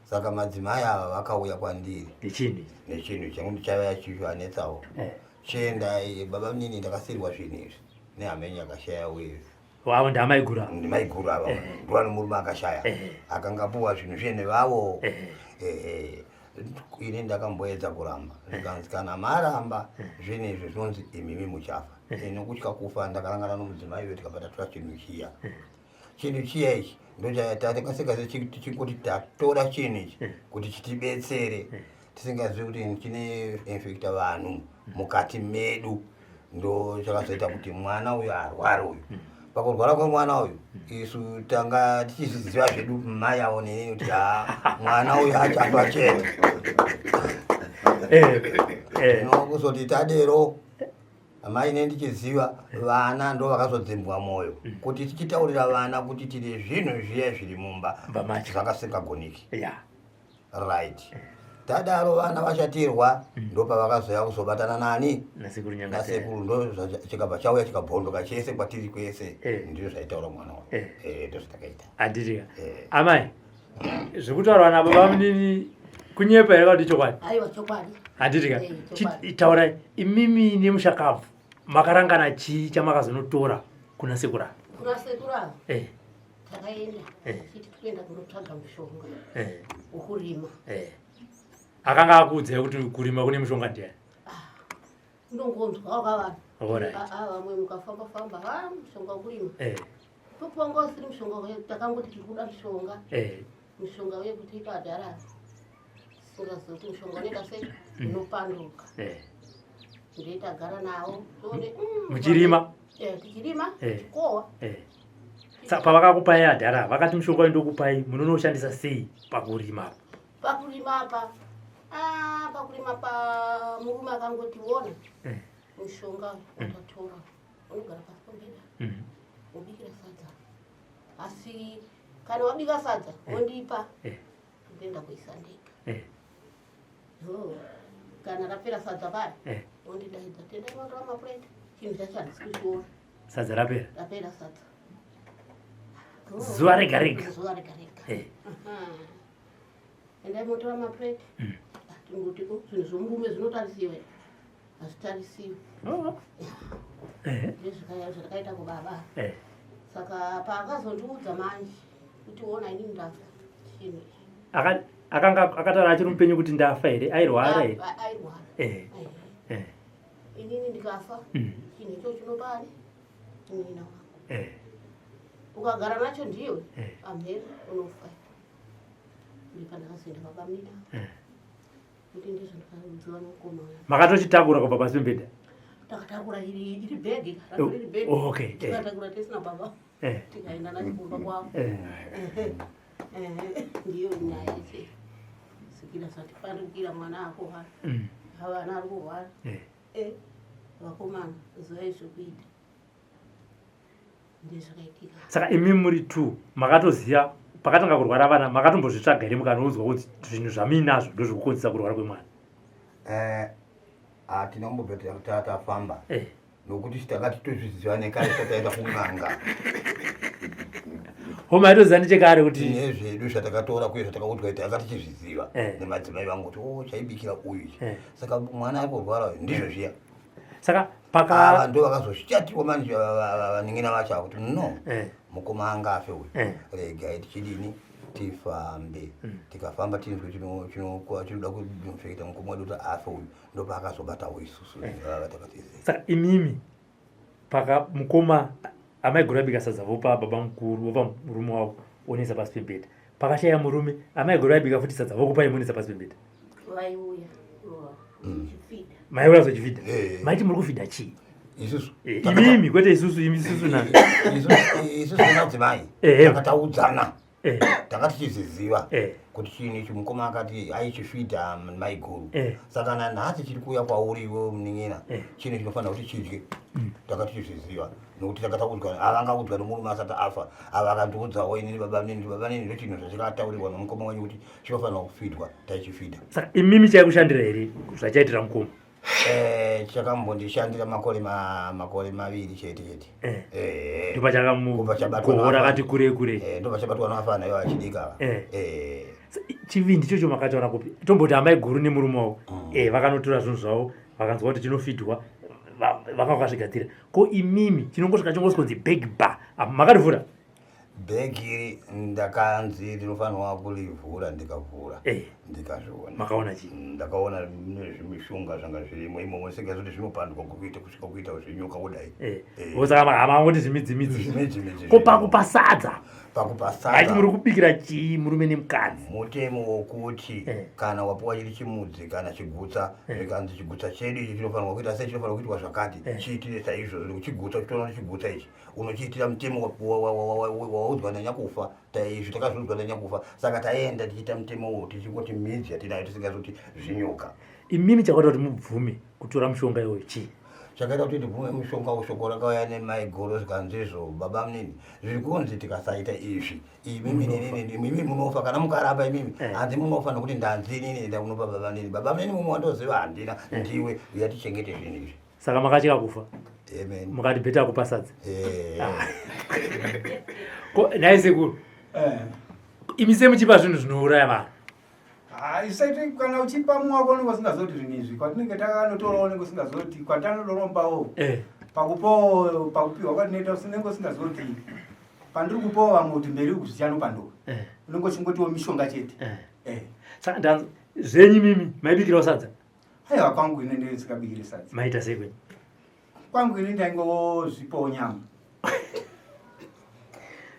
Saka madzimai ava vakauya kwandiri.
Nechinhu
Nechinhu changu chaiva chichivanetsawo. Chiendai baba munini ndakasirwa zvinhu izvi nehama yenyu yakashaya uye.
Wavo ndamaiguru ava.
Ndimaiguru ava. Ndiwani murume akashaya. Akangapuwa zvinhu zvene vavo. Ehe. Ini ndakamboedza kuramba. Zvikanzi kana maramba zvinhu izvi zvinonzi imimi muchafa. Ini kutya kufa ndakarangana nomudzimai uyo tikabva tatora chinhu chiya. Chinhu chiya ichi ndochatakaseka tichingoti tatora chinhu ichi kuti chitibetsere. Tisingazivi kuti chine infecta vanhu mukati medu ndo chakazoita kuti mwana uyu arware uyu. Pakurwara kwemwana uyu isu tanga tichizviziva zvedu mai avo nenini kuti ha mwana uyu achafa chete. Zvino kuzoti tadero amai ne ndichiziva vana ndo vakazodzimbwa mwoyo kuti tichitaurira vana kuti tine zvinhu zviya zviri mumba zvakasingagoniki. Right. Tadaro vana vashatirwa ndopavakazoya kuzobatana nani
nasekuru
Nyangatayani. Nasekuru ndo chikabva chauya chikabhondoka chese kwatiri kwese. Ndizvo zvaitaura mwana uyu. Ndo zvatakaita.
Handitika. Amai, zvekutaurwa nababa munini kunyepa here kana kuti chokwadi?
Aiwa, chokwadi.
Handitika.
Chokwadi.
Taurai, imimi nemushakabvu makarangana chii chamakazonotora kuna sekuru ava?
Kuna sekuru ava? Takaenda tichiti tikuenda kunotsvaga mushonga wokurima.
Akanga akuudzai kuti kurima kune mushonga ndiani?
Unongonzwa wakavanhu.
Alright.
Vamwe mukafamba famba, ha, mushonga wokurima. Popo wanga usiri mushonga takangoti tiri kuda mushonga. Mushonga uye kuti ipadhara. Singazoti mushonga unoita sei? Unopanduka. Ndiye tagara nawo. Tione,
Muchirima?
Tichirima, tichikohwa.
Saka pavakakupai adhara, vakati mushonga uyu ndokupai, munonoushandisa sei pakurima apa?
Pakurima apa. Pakurima pa murume akangoti ona. Mushonga watatora. Unogara pasi pamubhedha. Wobikira sadza. Asi kana wabika sadza, wondipa. Ndoenda kuisa ndega. Kana rapera sadza paya, wondidaidza, tenda kunotora mapureti. Chinhu chacho handisi kuchiona.
Sadza rapera?
Rapera sadza.
Zuva rega rega?
Zuva rega rega. Endai motora mapureti. Tingoti, oh, zvinhu zvomurume zvinotarisiwa here? Hazvitarisiwi. Ndezvakaita kubaba. Saka paakazondiudza manje kuti ona inini ndafa chinhu ichi.
Akanga akataura achiri mupenyu kuti ndafa here? Airwara here?
Airwara. Inini ndikafa, chinhu icho chinopani munin'ina wangu. Ukagara nacho ndiwe, amheri unofa. Ndipo ndakazoenda baba mina. Kuti ndizvo ndakaudziwa nomukoma wangu.
Makatochitakura kubva pasi pemubhedha?
Takatakura iri bhegi, ranga riri bhegi.
Oh, okay.
Takatakura tisina baba. Tikaenda nacho kumba kwavo. Ndiyo nyaya yacho. Sikira zvatipandukira mwana akurwara. Vana ari kurwara. Vakomana, zivai zvekuita. Ndezvakaitika.
Saka imi muri 2 makatoziya pakatanga kurwara vana, makatombozvitsvaga here mukanoudzwa kuti zvinhu zvamuinazvo ndozvikukonzesa kurwara kwemwana?
Hatina kumbobva tafamba. Nokuti tanga titozviziva nekare tataenda kun'anga.
Homa aitoziva nechekare kuti
nezvedu zvatakatora kuye zvatakaudzwa kuti tanga tichizviziva nemadzimai vangu kuti o chaibikira uyu ichi. Saka mwana ari kurwara uyu ndizvo zviya.
Saka paka
ava ndo vakazoshatirwa manje vanin'ina vacho ava kuti no, mukoma angafe uyu. Regai tichidini tifambe. Tikafamba tinzwe chinoda kupfeketa mukoma wedu kuti afe uyu. Ndopaakazobatawo isusu, vatakatiziva.
Saka imimi paka mukoma amai guru abika sadza vopa baba mukuru vopa murume wavo onesa pasi pembedha. Pakashaya murume amai guru aibika futi sadza vokupai monesa pasi pembedha.
Vaiuya chifida.
Maiuya zochifida. Maiti muri kufida chii?
Isusu.
Imimi kwete isusu, imi isusu na.
Isusu nemadzimai. Takataudzana. Tanga tichiziziva kuti chinhu ichi mukoma akati aichifidha maiguru. Saka nanhasi chiri kuuya kwauri iwe munin'ina, chinhu chinofanira kuti chidye. Tanga tichizviziva nokuti takataudzwa, avangaudzwa nomurume asati afa, ava akandiudzawo inini baba nini, baba nini, ndochinhu zvachakataurirwa nomukoma wenyu kuti chinofanira kufidwa, taichifidha.
Saka imimi chaikushandira here zvachaitira mukoma?
Chakambondishandira makore maviri chete chete.
Ndobva
Kubva chabatwa
chakamugohora
navafana.
akati kure kure.
Ndobva chabatwa navafana ivo achidika ava.
Chivindi ichocho makachiwana kupi? Tomboti amai guru nemurume wavo. Vakanotora zvinhu zvavo, vakanzwa kuti chinofidwa, vanga vakazvigadzira. Ko imimi chinongosvika chingosonzi bag bar. Apa makarivhura?
Bhegi iri ndakanzi ndinofanirwa kurivhura, ndikavhura. Ndikazviona.
Makaona chii?
Ndakaona mune zvimishonga zvanga zvirimo imomo singazoti zvinopanduka kuita kusvika kuita zvenyoka kudai.
Eh. Saka hamangoti zvimidzimidzi.
Zvimidzimidzi.
Ko pakupa sadza?
Pakupa sadza.
Aiti muri kubikira chii murume nemukadzi?
Mutemo wokuti kana wapuwa chiri chimudzi kana chigutsa zvikanzi chigutsa chedu ichi chinofanirwa kuita sei chinofanirwa kuitwa zvakati chiitire saizvozvo nekuti chigutsa uchitoona kuti chigutsa ichi unochiitira mutemo waudzwa nanyakufa izvi takazviudzwa nanyakufa saka taenda tichiita mutemo uwo tichingoti midzi yatinayo tisingazoti zvinyoka.
Imimi chakaita kuti mubvume kutora mushonga iwoyo chii?
Chakaita kuti ndibvume mushonga uyu shoko rakauya nemaiguru zvikanzi izvo baba munini zviri kunzi tikasaita izvi imimi nenini imimi munofa kana mukaramba imimi hanzi munofa nokuti ndanzi inini enda kunopa baba munini baba munini mumwe wandoziva handina ndiwe uya tichengete zvinhu izvi.
Saka makatya kufa?
Amen.
Mukati better kupa sadza. Ko nhai sekuru. Imi semuchipa zvinhu zvinouraya vanhu.
Ah, isaite kana uchipa mumwe wako unenge usingazoti zvinhu izvi kwatinenge takanotorawo unenge usingazoti kwatanotorombawo pakupawo pakupiwa kwatinoita unenge usingazoti pandiri kupawo vamwe kuti mberi uku zvichanopanduka unenge uchingotiwo mishonga chete.
Saka ndanzwa zvenyu mimi maibikirawo sadza?
Aiwa kwangu ini ndisingabikiri sadza.
Maita sei kwenyu?
Kwangu ini ndaingozvipawo nyama.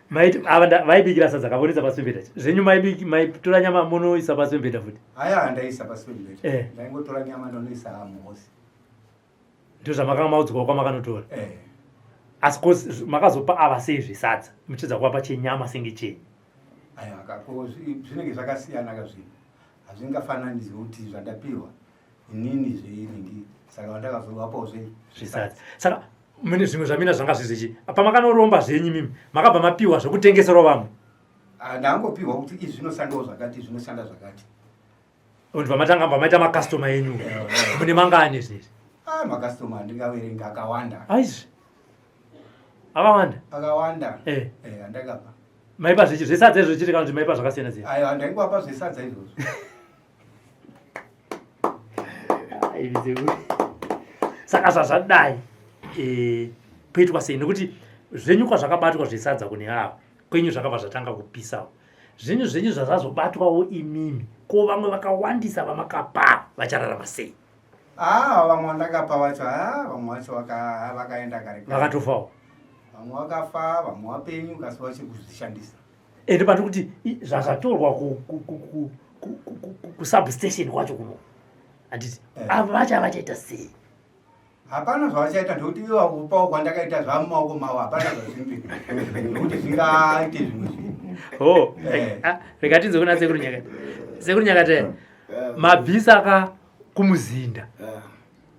Maiti ava vaibikira sadza kavonesa pasi pembeda. Zvenyu maibiki maitora nyama munoisa pasi pembeda futi.
Haya ndaisa pasi pembeda. Ndaingotora nyama ndonoisa muhosi.
Ndizvo zvamakanga maudzwa kwamakanotora. Asi kozi makazopa ava sei zvesadza? Muchidza kuvapa chenyama senge chenyu.
Aiwa kako zvinenge zvakasiyana ka zvinhu. Hazvingafananidzwe kuti zvandapiwa inini zveinhingi saka vandakazovapawo zve
zvesadza. Saka mune zvimwe zvamina zvanga zvizichi. Pamakanoromba zvenyu mimi makabva mapiwa zvekutengeserwa vamwe.
Ah, ndangopiwa kuti izvi zvinoshandawo zvakati zvinoshanda zvakati.
Ndibva matanga mba maita makastoma enyu. Mune mangani zvinezvi?
Ah, makastoma andingaverenga akawanda.
Aizvi. Akawanda.
Akawanda. Andakapa.
Maipa zvichi zvesadza izvo chete kana kuti maipa zvakasiyana siyana?
Aiwa, ndaingovapa zvesadza izvozvo.
Saka zvazvadai poitwa sei nekuti zvenyu kwazvakabatwa zvesadza kune ava kwenyu zvakabva zvatanga kupisawo zvinhu zvenyu zvazazobatwawo imimi ko vamwe vakawandisa vamakapa vachararama sei?
Ah, vamwe vandakapa vacho, ah, vamwe vacho vakaenda kare kare.
Vakatofawo.
Vamwe vakafa, vamwe vapenyu, kasi vachiri kuzvishandisa.
Ende pati kuti zvazvatorwa kusubstation kwacho kuno. Handiti ava vacha vachaita sei?
Hapana zvavachaita nekuti ivo vakupawo kwandakaita zvamumaoko mavo hapana zvazvinoita nekuti zvingaite zvimwe zvinhu.
Oh, rega tinzwe kuna Sekuru Nyakata. Sekuru Nyakata, mabvisa ka kumuzinda.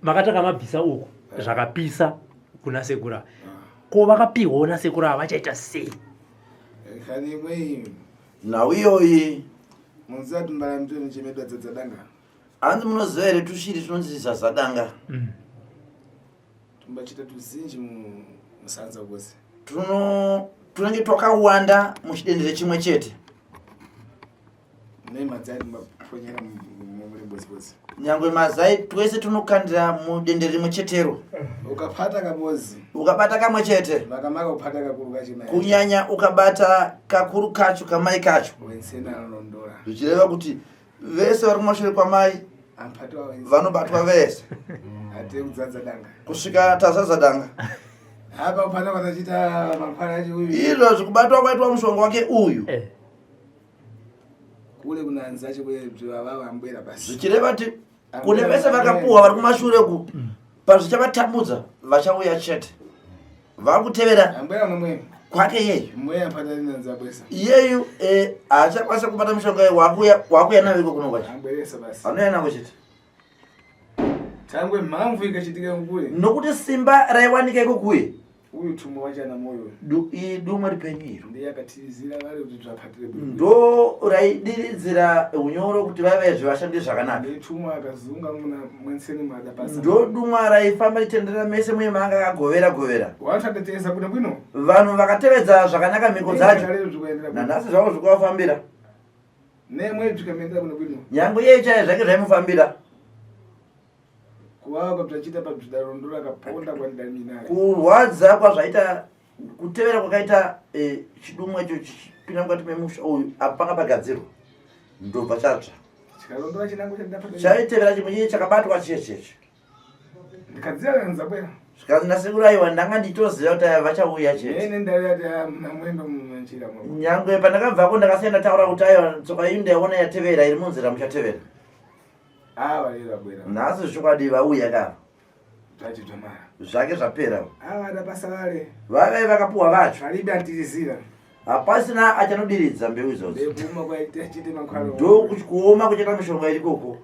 Makatanga mabvisa uku zvakapisa kuna sekuru ava. Ko vakapiwawo nasekuru ava vachaita sei?
Kani imwe iyi.
Nhau iyoyi.
Munoziva kuti mbaramutwe inochemedwa dzadzadanga.
Hanzi munoziva here tushiri tunonzi zazadanga?
Tumbachita tuzinji musanza kwose.
Tuno tunenge twakawanda muchidendere chimwe chete.
Nemazai tumbaponyera murembozibodzi.
Nyangwe mazai twese tunokandira mudendere rimwe chetero.
Ukapata kabozi.
Ukabata kamwe chete.
Makamaka kupata kakuru kacho mai.
Kunyanya ukabata kakuru kacho kamai kacho.
Wensena anondora.
Zvichireva kuti vese vari kumashure kwamai vanobatwa vese.
Ate kudzadza danga.
Kusvika tazadza danga.
Apa kupata kwatachiita mapara acho uyu.
Izvozvi kubatwa kwaitwa mushonga wake uyu.
Kule kunanzi acho kule bvava vambwera basi.
Zvichireva kuti kune vese vakapuwa vari kumashure ku pazvichavatambudza vachauya chete. Vakutevera kwake iyeyu. Iyeyu haachakwanisa kubata mishonga iyoyo, wakuya nayo iko kuno kwacho. Anouya nako chete.
Tangwe mhamvu ikachitika kuye.
Nokuti simba raiwanika iko kuye.
Uyu tumwe wachana moyo.
Dumwa ripenyu iro.
Ndiye akatizira vari kuti zvapatire.
Ndo raidiridzira unyoro kuti vaive zvivashandi zvakanaka.
Ndiye tumwe akazunga muna mwenseni mada pasa.
Ndo dumwa raifamba richitenderera mese muye maanga akagovera govera.
Watatetesa kuno kwino.
Vanhu vakatevedza zvakanaka mhiko dzacho. Nanhasi zvavo zvikuvafambira.
Nemwe zvikamendera kuno kwino.
Nyangwe iye chaiye zvake zvaimufambira.
Kuvava kwazvachiita padzvidarondo rakaponda kwandamina.
Kurwadza kwazvaita kutevera kwakaita chidumwa icho chichipinda mukati memusha uyu apa panga pagadzirwa ndobva chatsva.
Chikalondola chinango chandapa.
Chaitevera chimwe chiye chakabatwa chiye chechi.
Ndikadziya kanza bwera.
Zvikanzi nasekuru aiwa ndanga ndichitoziva kuti aya vachauya chete.
Ene ndayati namwendo munjira mwa.
Nyangwe pandakabvako ndakasiya ndataura kuti aiwa tsoka iyi ndaiona yatevera iri munzira muchatevera.
Ah valera bwera.
Nhasi zvokwadi vauya ka.
Tachidza mara.
Zvake zvapera.
Ah vada basa vale.
Vave vakapuwa vacho.
Palibe antirizira.
Hapasina achanodiridza mbeu idzodzo.
Ndekuuma kwaita chite mankhwala.
Ndokuoma kuchita mishonga irikoko.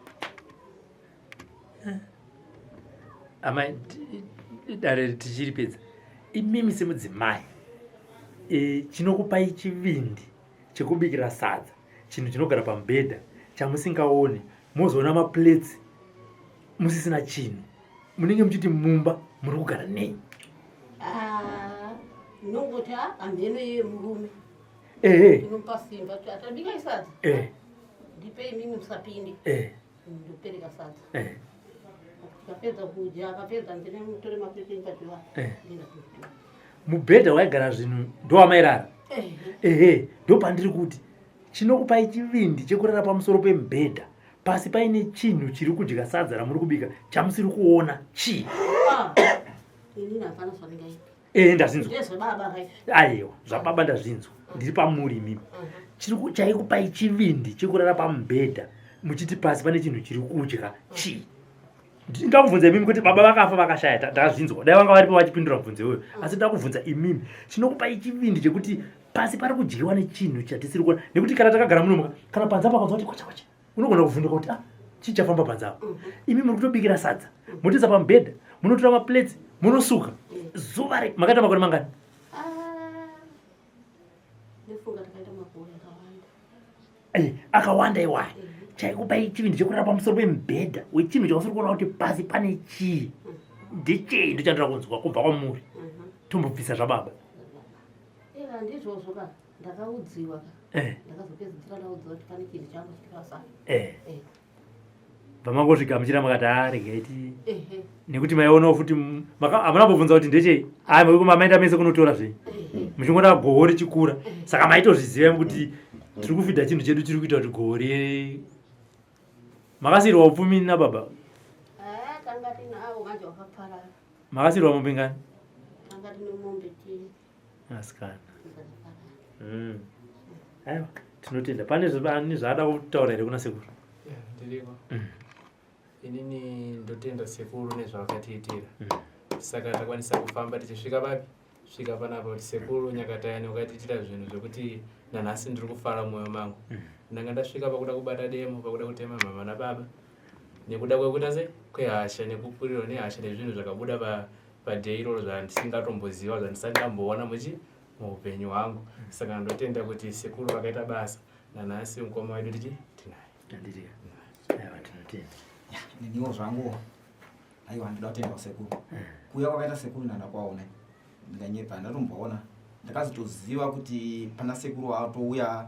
Amai, dare tichiripedza. Imimi semudzimai, chinokupai chivindi chekubikira sadza, chinhu chinogara pamubhedha chamusingaoni, mozoona maplates musisina chinhu, munenge muchiti mumba muri kugara nei?
Ah, ndinongoti hamheno iye murume.
Ehe.
Ndinomupa simba kuti atabika sadza. Ndipei imimi musapinde. Ndopereka sadza. Tikapedza kudya, akapedza ndine mutore maplate ndikadyiwa. Ndinda kunotora.
Mubhedha waigara zvinhu ndowamairara. Ehe, ndopandiri kuti chinokupai chivindi chekurara pamusoro pemubhedha pasi paine chinhu chiri kudya sadza ramuri kubika chamusiri kuona chii?
Ah, inini hapana zvandingaita.
Ehe, ndazvinzwa.
Ndezvebaba kai.
Aiwa, zvababa ndazvinzwa. Ndiri pamuri imimi. Chaikupai chivindi chekurara pamubhedha muchiti pasi pane chinhu chiri kudya chii? Ndakubvunza imimi kuti baba vakafa vakashaya, ndakazvinzwa. Dai vanga varipo vachipindura mubvunzo iwoyo. Asi ndakubvunza imimi, chinokupai chivindi chekuti pasi pari kudyiwa nechinhu chatisiri kuona? Nekuti kana takagara munomuka, kana panze apa ukanzwa kuti kwacha kwacha, unogona kuvhunduka kuti chii chafamba panze apa? Imi muri kutobikira sadza, motoisa pamubhedha, munotora maplates, munosuka. Zuva makaita makore mangani?
Ndofunga takaita makore akawanda.
Akawanda iwayo. Chaikupai chivindi chekurara pamusoro pemubhedha wechinhu chausiri kuona kuti pasi pane chii? Ndechei? Ndochandira kunzwa kubva kwamuri. Tombobvisa zvababa.
Eva ndizvozvo ka, ndakaudziwa ka. Ndakazopedzisira ndaudziwa kuti pane chinhu changu chiri pasara.
Bva mangozvigamuchira makati regai ti. Nekuti maionawo futi hamuna kumbobvunza kuti ndechei? Maenda mese kunotora zvenyu. Muchingoona goho richikura. Saka maitozviziva kuti tiri kufidha chinhu chedu chiri kuita kuti goho ri Makasiyirwa upfumi nababa?
Tanga tinawo manje wakaparara.
Makasiyirwa mombe ngani?
Tanga tine mombe tiri.
Asikana. Aiwa, tinotenda. Pane zvaada kutaura here kuna sekuru?
Yeah, ndiriko. Inini ndotenda sekuru nezvavakatiitira. Saka takwanisa kufamba tichisvika papi? Svika panapa kuti sekuru Nyakatayani wakatiitira zvinhu zvekuti nanhasi ndiri kufara mumwoyo mangu. Ndanga ndasvika pakuda kubata demo, pakuda kutema mama nababa. Nekuda kwekuita sei? Kwehasha nekukurirwa nehasha nezvinhu zvakabuda padhei iroro zvandisingatomboziva, zvandisati ndamboona muupenyu hwangu. Saka ndotenda kuti sekuru vakaita basa nanhasi mukoma wedu tichi tinaye.
Handiti. Aiwa, tinotenda.
Ya, neniwo zvangu. Aiwa, ndinoda kutenda sekuru. Kuuya kwakaita sekuru ndanda kwaona. Ndinganyepa, ndatomboona. Ndakazotoziva kuti pana sekuru watouya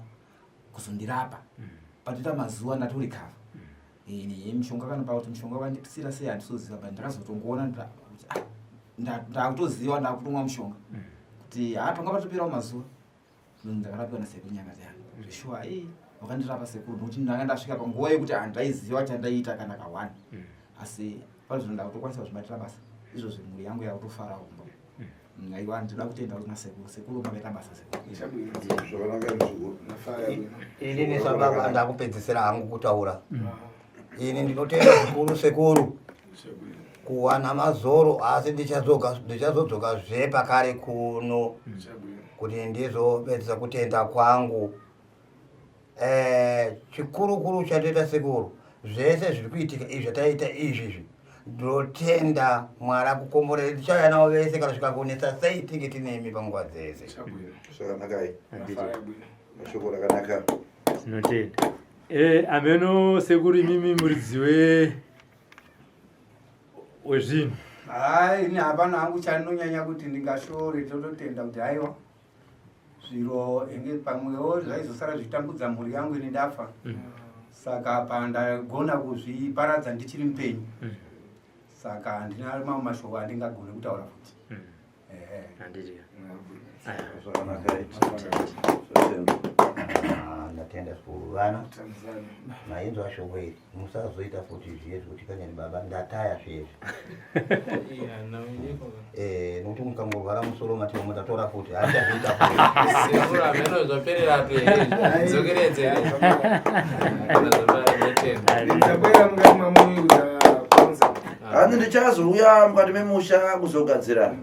kuzondirapa. Patoita mazuva ndatorecover. Ini mishonga kana pakuti mishonga wandipsira sei handisoziva, but ndakazotongoona kuti, ndakutoziva ndakutomwa mushonga. Kuti, panga patoperawo mazuva. Ndakarapiwa nasekuru Nyakatayani. Zveshuwa, wakandirapa sekuru nokuti ndanga ndasvika panguva yekuti handaiziva chandaiita kana ka1. Asi pazvino ndakutokwanisa kuzvibatira basa. Izvozvi mhuri yangu yakutofara kumba. Aiwa, ndinoda kutenda kuna sekuru. Sekuru makaita basa sekuru.
Zvakanaka muzukuru.
Ini nesababa ndakupedzisira hangu kutaura. Ini ndinotenda zvikuru sekuru kuwana mazoro, asi ndichazodzoka zve pakare kuno kuti ndizopedzisa kutenda kwangu. Chikurukuru chatoita sekuru, zvese zviri kuitika izvi zvataita izvi izvi, ndinotenda Mwari akukomborere. Tichauya navo vese kana zvikakunetsa sei, tinge tinemi panguva dzese.
Zvakanakai. Mashoko rakanaka.
Tinotenda. Ameno sekuru imimi muridzi wezvinhu.
Hai, ini hapana hangu chandinonyanya kuti ndingashore, tototenda kuti haiwa zviro enge pamwewo zvaizosara zvichitambudza mhuri yangu ini ndafa. Saka apa ndagona kuzviparadza ndichiri mupenyu. Saka handina mamwe mashoko andingagone kutaura futi.
Handiti.
Zvakanakai. Zvatendwa.
Ah, ndatenda zvikuru vana mainzwa shoko iri musazoita futi zviye zvekuti kanyani baba ndataya zviye eh, nokuti mukangorwara musoro mati vamwe tatora futi handichazoita
futi dzokeredzere
hanzi ndichazouya mukati memusha kuzogadzira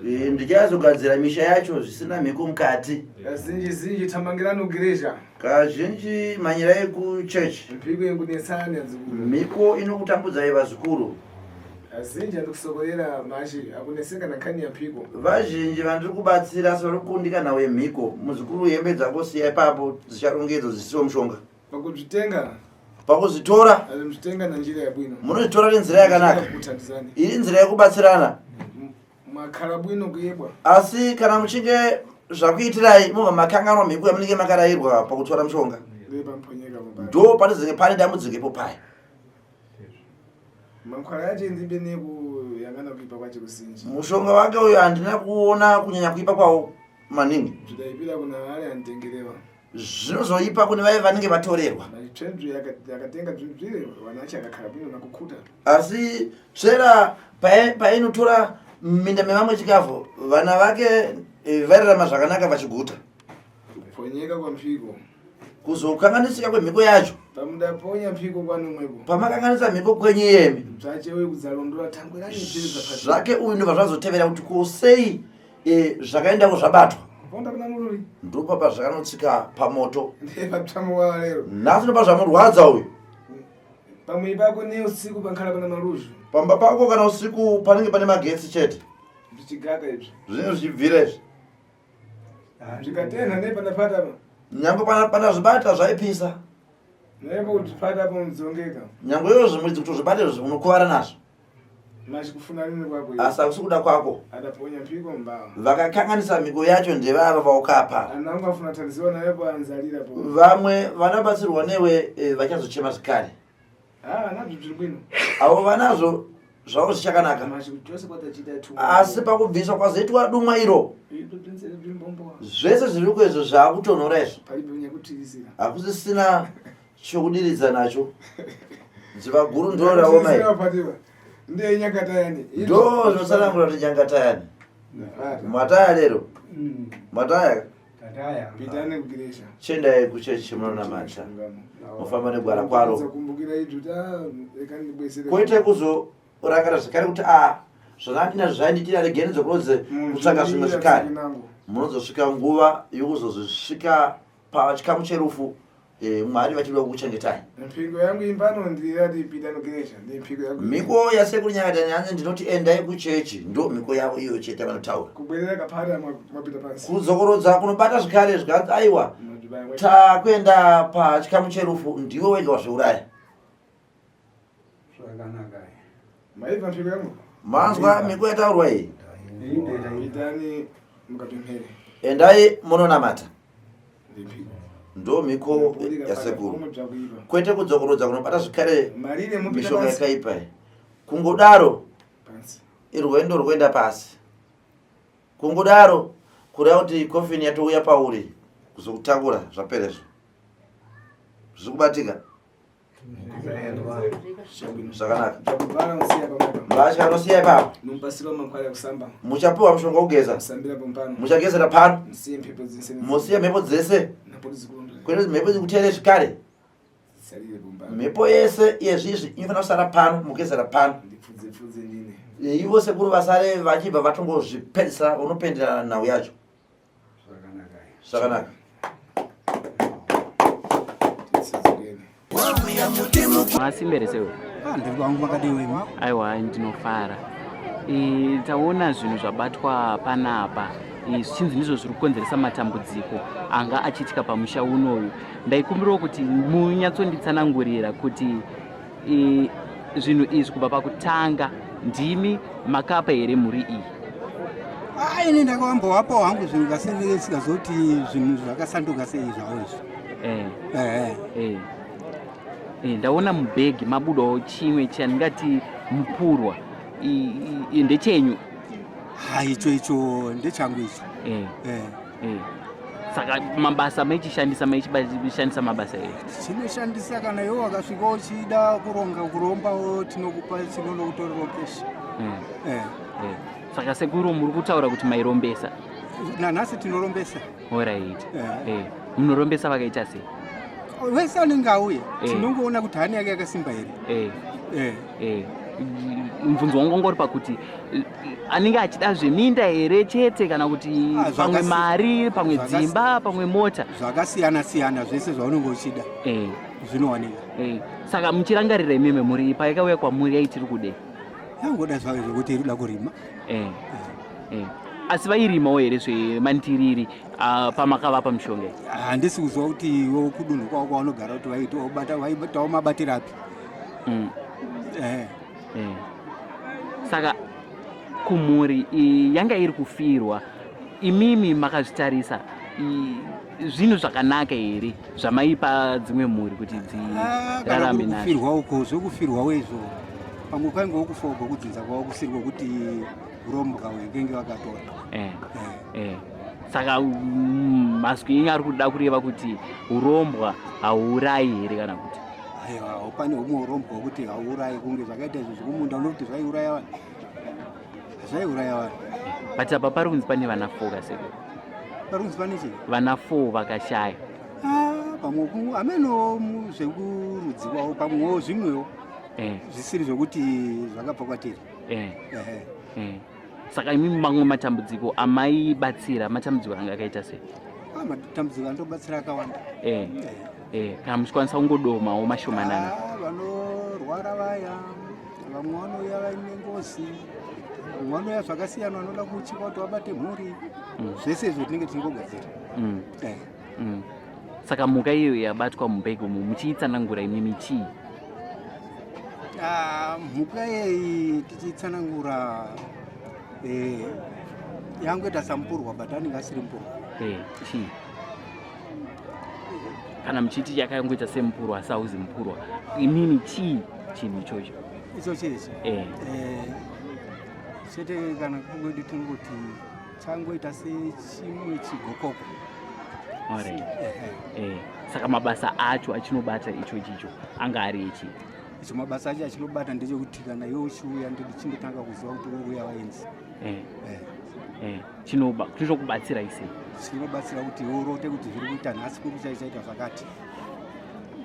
eh, ndichazogadzira misha yacho zvisina mhiko mukati
kazhinji zinji tamangirano gireja
kazhinji manyirai kuchechi
mhiko inkunetsani adzikuru
mhiko inokutambudzai vazukuru
Azhinji andikusokorera manje akuneseka nakhani yamphiko.
Vazhinji vandiri kubatsira asi vari kukundika nhau yemhiko. Muzukuru hembe dzako siya ipapo dzicharongedzwa dzisiwo mushonga.
Pakuzvitenga.
Pakuzvitora.
Azvitenga nanjira yabwino.
Munozvitora nenzira yakanaka. Iri nzira yekubatsirana.
Makhala bwino kuyebwa.
Asi kana muchinge zvakuitirai mobva makanganwa mhiko yamunenge makarairwa pakutora mushonga. Ndo panozenge pane dambudziko ipo paya.
Mankwara yacho inzimbe nekuyangana kuipa kwacho kusinji.
Mushonga wake uyo handina kuona kunyanya kuipa kwawo maningi.
Zvidaipira kuna vale anitengerewa.
Zvinozoipa kune vaye vanenge vatorerwa.
Tsvenzve yakatenga zvinzvire vana akakhala bwino nakukuta.
Asi tsvera painotora minda mevamwe chikafu vana vake eh, vairarama zvakanaka vachiguta.
Kupfonyeka kwamphiko.
Kuzokanganisika kwemhiko yacho.
Pamudaponya mhiko kwanu mwepo.
Pamakanganisa mhiko kwenyu iyemi.
Zvache uyu kudzalondola thangwe lake dziri zapasi.
Zvake uyu ndobva zvazotevera kuti ko sei e, zvakaendako zvabatwa.
Ponda kuna mululi.
Ndipo pazvakanotsika pamoto.
Ndiye patsvamu wa lero.
Nhasi ndopa zvamurwadza uyu.
Pamwe pako ne usiku pankhala pana maluzhu.
Pamba pako kana usiku panenge pane magetsi chete.
Zvichigaka izvi.
Zvinenge zvichibvira izvi.
Zvikatenha nepandapata apa.
Nyangwe pandazvibata zvaipisa.
Nepo kuzvibata apo mudzongeka.
Nyangwe izvo zvimwe kutozvibata izvo unokuvara nazvo.
Machi kufuna rini kwako.
Asi hakusi kuda kwako.
Adaponya mhiko mbao.
Vakakanganisa mhiko yacho ndevava vaukapa.
Ana wangu afuna tanziwa nayepo anzalira po.
Vamwe vanabatsirwa newe eh, vachazochema zvekare.
Ah, nazvo zviri bwino.
Avo vanazvo zvavo zvichakanaka. Asi pakubviswa kwazoitwa dumwa iro zvese zviri kuizvo zvaakutonhora izvo hakusisina chokudiridza nacho dziva guru ndiro raoma ndo zvinotsanangura kuti nyangatayani mataya lero mm. mataya Chiendai kuchechi munonamata mofamba negwara kwaro kwete kuzorangarira zvekare kuti a ah, zvandandinazvo zvaindiitira regeni dzokunodze kutsvaka zvimwe zvekare munozosvika nguva yokuzozvisvika pachikamu cherufu Eh, mwari vachida kukuchengetai
mhiko yangu imbano ndirati pita nogeresha ndemhiko yangu
mhiko yasekuru nyakatani hanzi ndinoti endai kuchechi ndo mhiko yavo iyo chete vanotaura
kubwerera kapara mapita pasi
kudzokorodza kunobata zvekare zvikanzi aiwa takuenda pachikamu cherufu ndiwe wega wazviuraya
Zvakanaka.
Maibva mhiko yangu.
Manzwa mhiko yataurwa iyi.
Itani mukapemhere.
Endai munonamata. Ndo mhiko yasekuru. Kwete kudzokorodza kunobata zvekare mishonga yakaipa iyi. Kungodaro irwendo rwenda pasi. Kungodaro kureva kuti coffin yatouya pauri kuzokutakura zvapera izvo. Zviri kubatika. Zvakanaka. Mbatya anosiya ipapo. Muchapiwa mushonga wokugeza. Muchagezera pano. Musiye mhepo dzese. Kwete kuti mhepo dzikuteere zvekare. Mhepo yese yezvizvi inofanira kusara pano, mugezera pano. Ivo sekuru vasare vachibva vatongozvipedzisa vonopenderana nhau yacho. Zvakanaka.
Masimbe rese we.
Ah, ndiri kwangu makadii wemi?
Aiwa ndinofara. E, taona zvinhu zvabatwa panapa e, zvichinzi ndizvo zviri kukonzeresa matambudziko anga achiitika pamusha unoyu. Ndaikumbirawo kuti munyatsonditsanangurira kuti e, zvinhu izvi kubva pakutanga ndimi makapa here mhuri iyi
ah, ini ndakawambowapo hangu zvinhu zvasingazoti zvinhu zvakasanduka sei zvavo izvi
eh. Eh. Eh. Ndaona mubhegi mabudawo chimwe chandingati mupurwa ndechenyu.
Ha, icho icho ndechangu icho.
Eh. Eh. Saka mabasa maichishandisa maichishandisa mabasa here?
Chinoshandisa kana iwe wakasvika uchida kuronga kurombawo tinokupa chinonokutorerawo keshi.
Eh. Eh. Saka sekuru muri kutaura kuti mairombesa?
Nanhasi tinorombesa.
Alright. Eh. Munorombesa vakaita sei?
Wese anenge auya tinongoona kuti hani yake yakasimba here.
Eh. Eh. Mubvunzo wangu wanga uri pakuti anenge achida zveminda here chete kana kuti
Ah,
pamwe mari, pamwe dzimba, pamwe mota.
Zvakasiyana siyana zvese zvaunenge uchida.
Eh.
Zvinowanika.
Eh. Saka muchirangarira imimi mhuri payakauya kwamuri yaiti iri kudei?
Yangoda zvayo zvekuti iri kuda kurima.
Eh. Eh. Asi vairimawo here zvemandiriri pamakavapa mishonga iyi?
Handisi kuziva kuti iwe kudunhu kwavo kwavanogara kuti vaitawo mabatiro api. Eh.
Eh. Saka kumhuri yanga iri kufirwa, imimi makazvitarisa zvinhu zvakanaka here zvamaipa dzimwe mhuri kuti
Kana
dzirarame
kuri
nazvo?
kufirwa uko zvekufirwawo izvo pamwe kwaingewo kufawo kwekudzinza kwavo kusiri kwekuti urombwa hwekenge vakatora.
Eh. Eh. Saka mazwi enyu ari kuda kureva kuti urombwa hauurayi here kana kuti?
Aiwa, pane humwe urombwa hwekuti hauurayi kunge zvakaita izvo zvekumunda unokuti zvaiuraya vanhu. Zvaiuraya vanhu.
But apa pari kunzi pane vana 4 kasekuru.
Pari kunzi pane chii?
Vana 4 vakashaya.
Ah, pamwe ameno zvekurudzi kwavo pamwewo zvimwewo zvisiri zvekuti zvakabva kwatiri.
Eh. Eh. Saka imi mamwe matambudziko amaibatsira matambudziko anga akaita sei?
Ah, matambudziko andobatsira akawanda.
Eh. Eh, kana muchikwanisa kungodomawo mashomanana.
Ah, vanorwara vaya, vamwe vanouya vaine ngozi, vamwe vanouya zvakasiyana vanoda kuchikwa kuti vabate mhuri. Zvese izvo tinenge tichingogadzira. Eh.
Saka mhuka iyo yabatwa mubhegi umu muchiitsanangura imimi chii?
Ah, mhuka yeyi tichitsanangura yangoita samupurwa but anenge asiri mupurwa.
Eh, chii? Kana muchiti yakangoita semupurwa asi hauzi mupurwa, imimi chii chinhu ichocho?
Icho chechi?
Eh.
Chete kana kwedu tinongoti changoita sechimwe chigokoko.
Alright. Eh, saka mabasa acho achinobata icho chicho anga ari echii?
Icho mabasa acho achinobata ndechekuti kana iwe uchiuya ndichingotanga kuziva kuti uri kuuya vaenzi.
Eh. Eh, chinoba chinokubatsirai sei?
Chinobatsira kuti iwe urote kuti zviri kuita nhasi kuri kuchaichaita zvakati.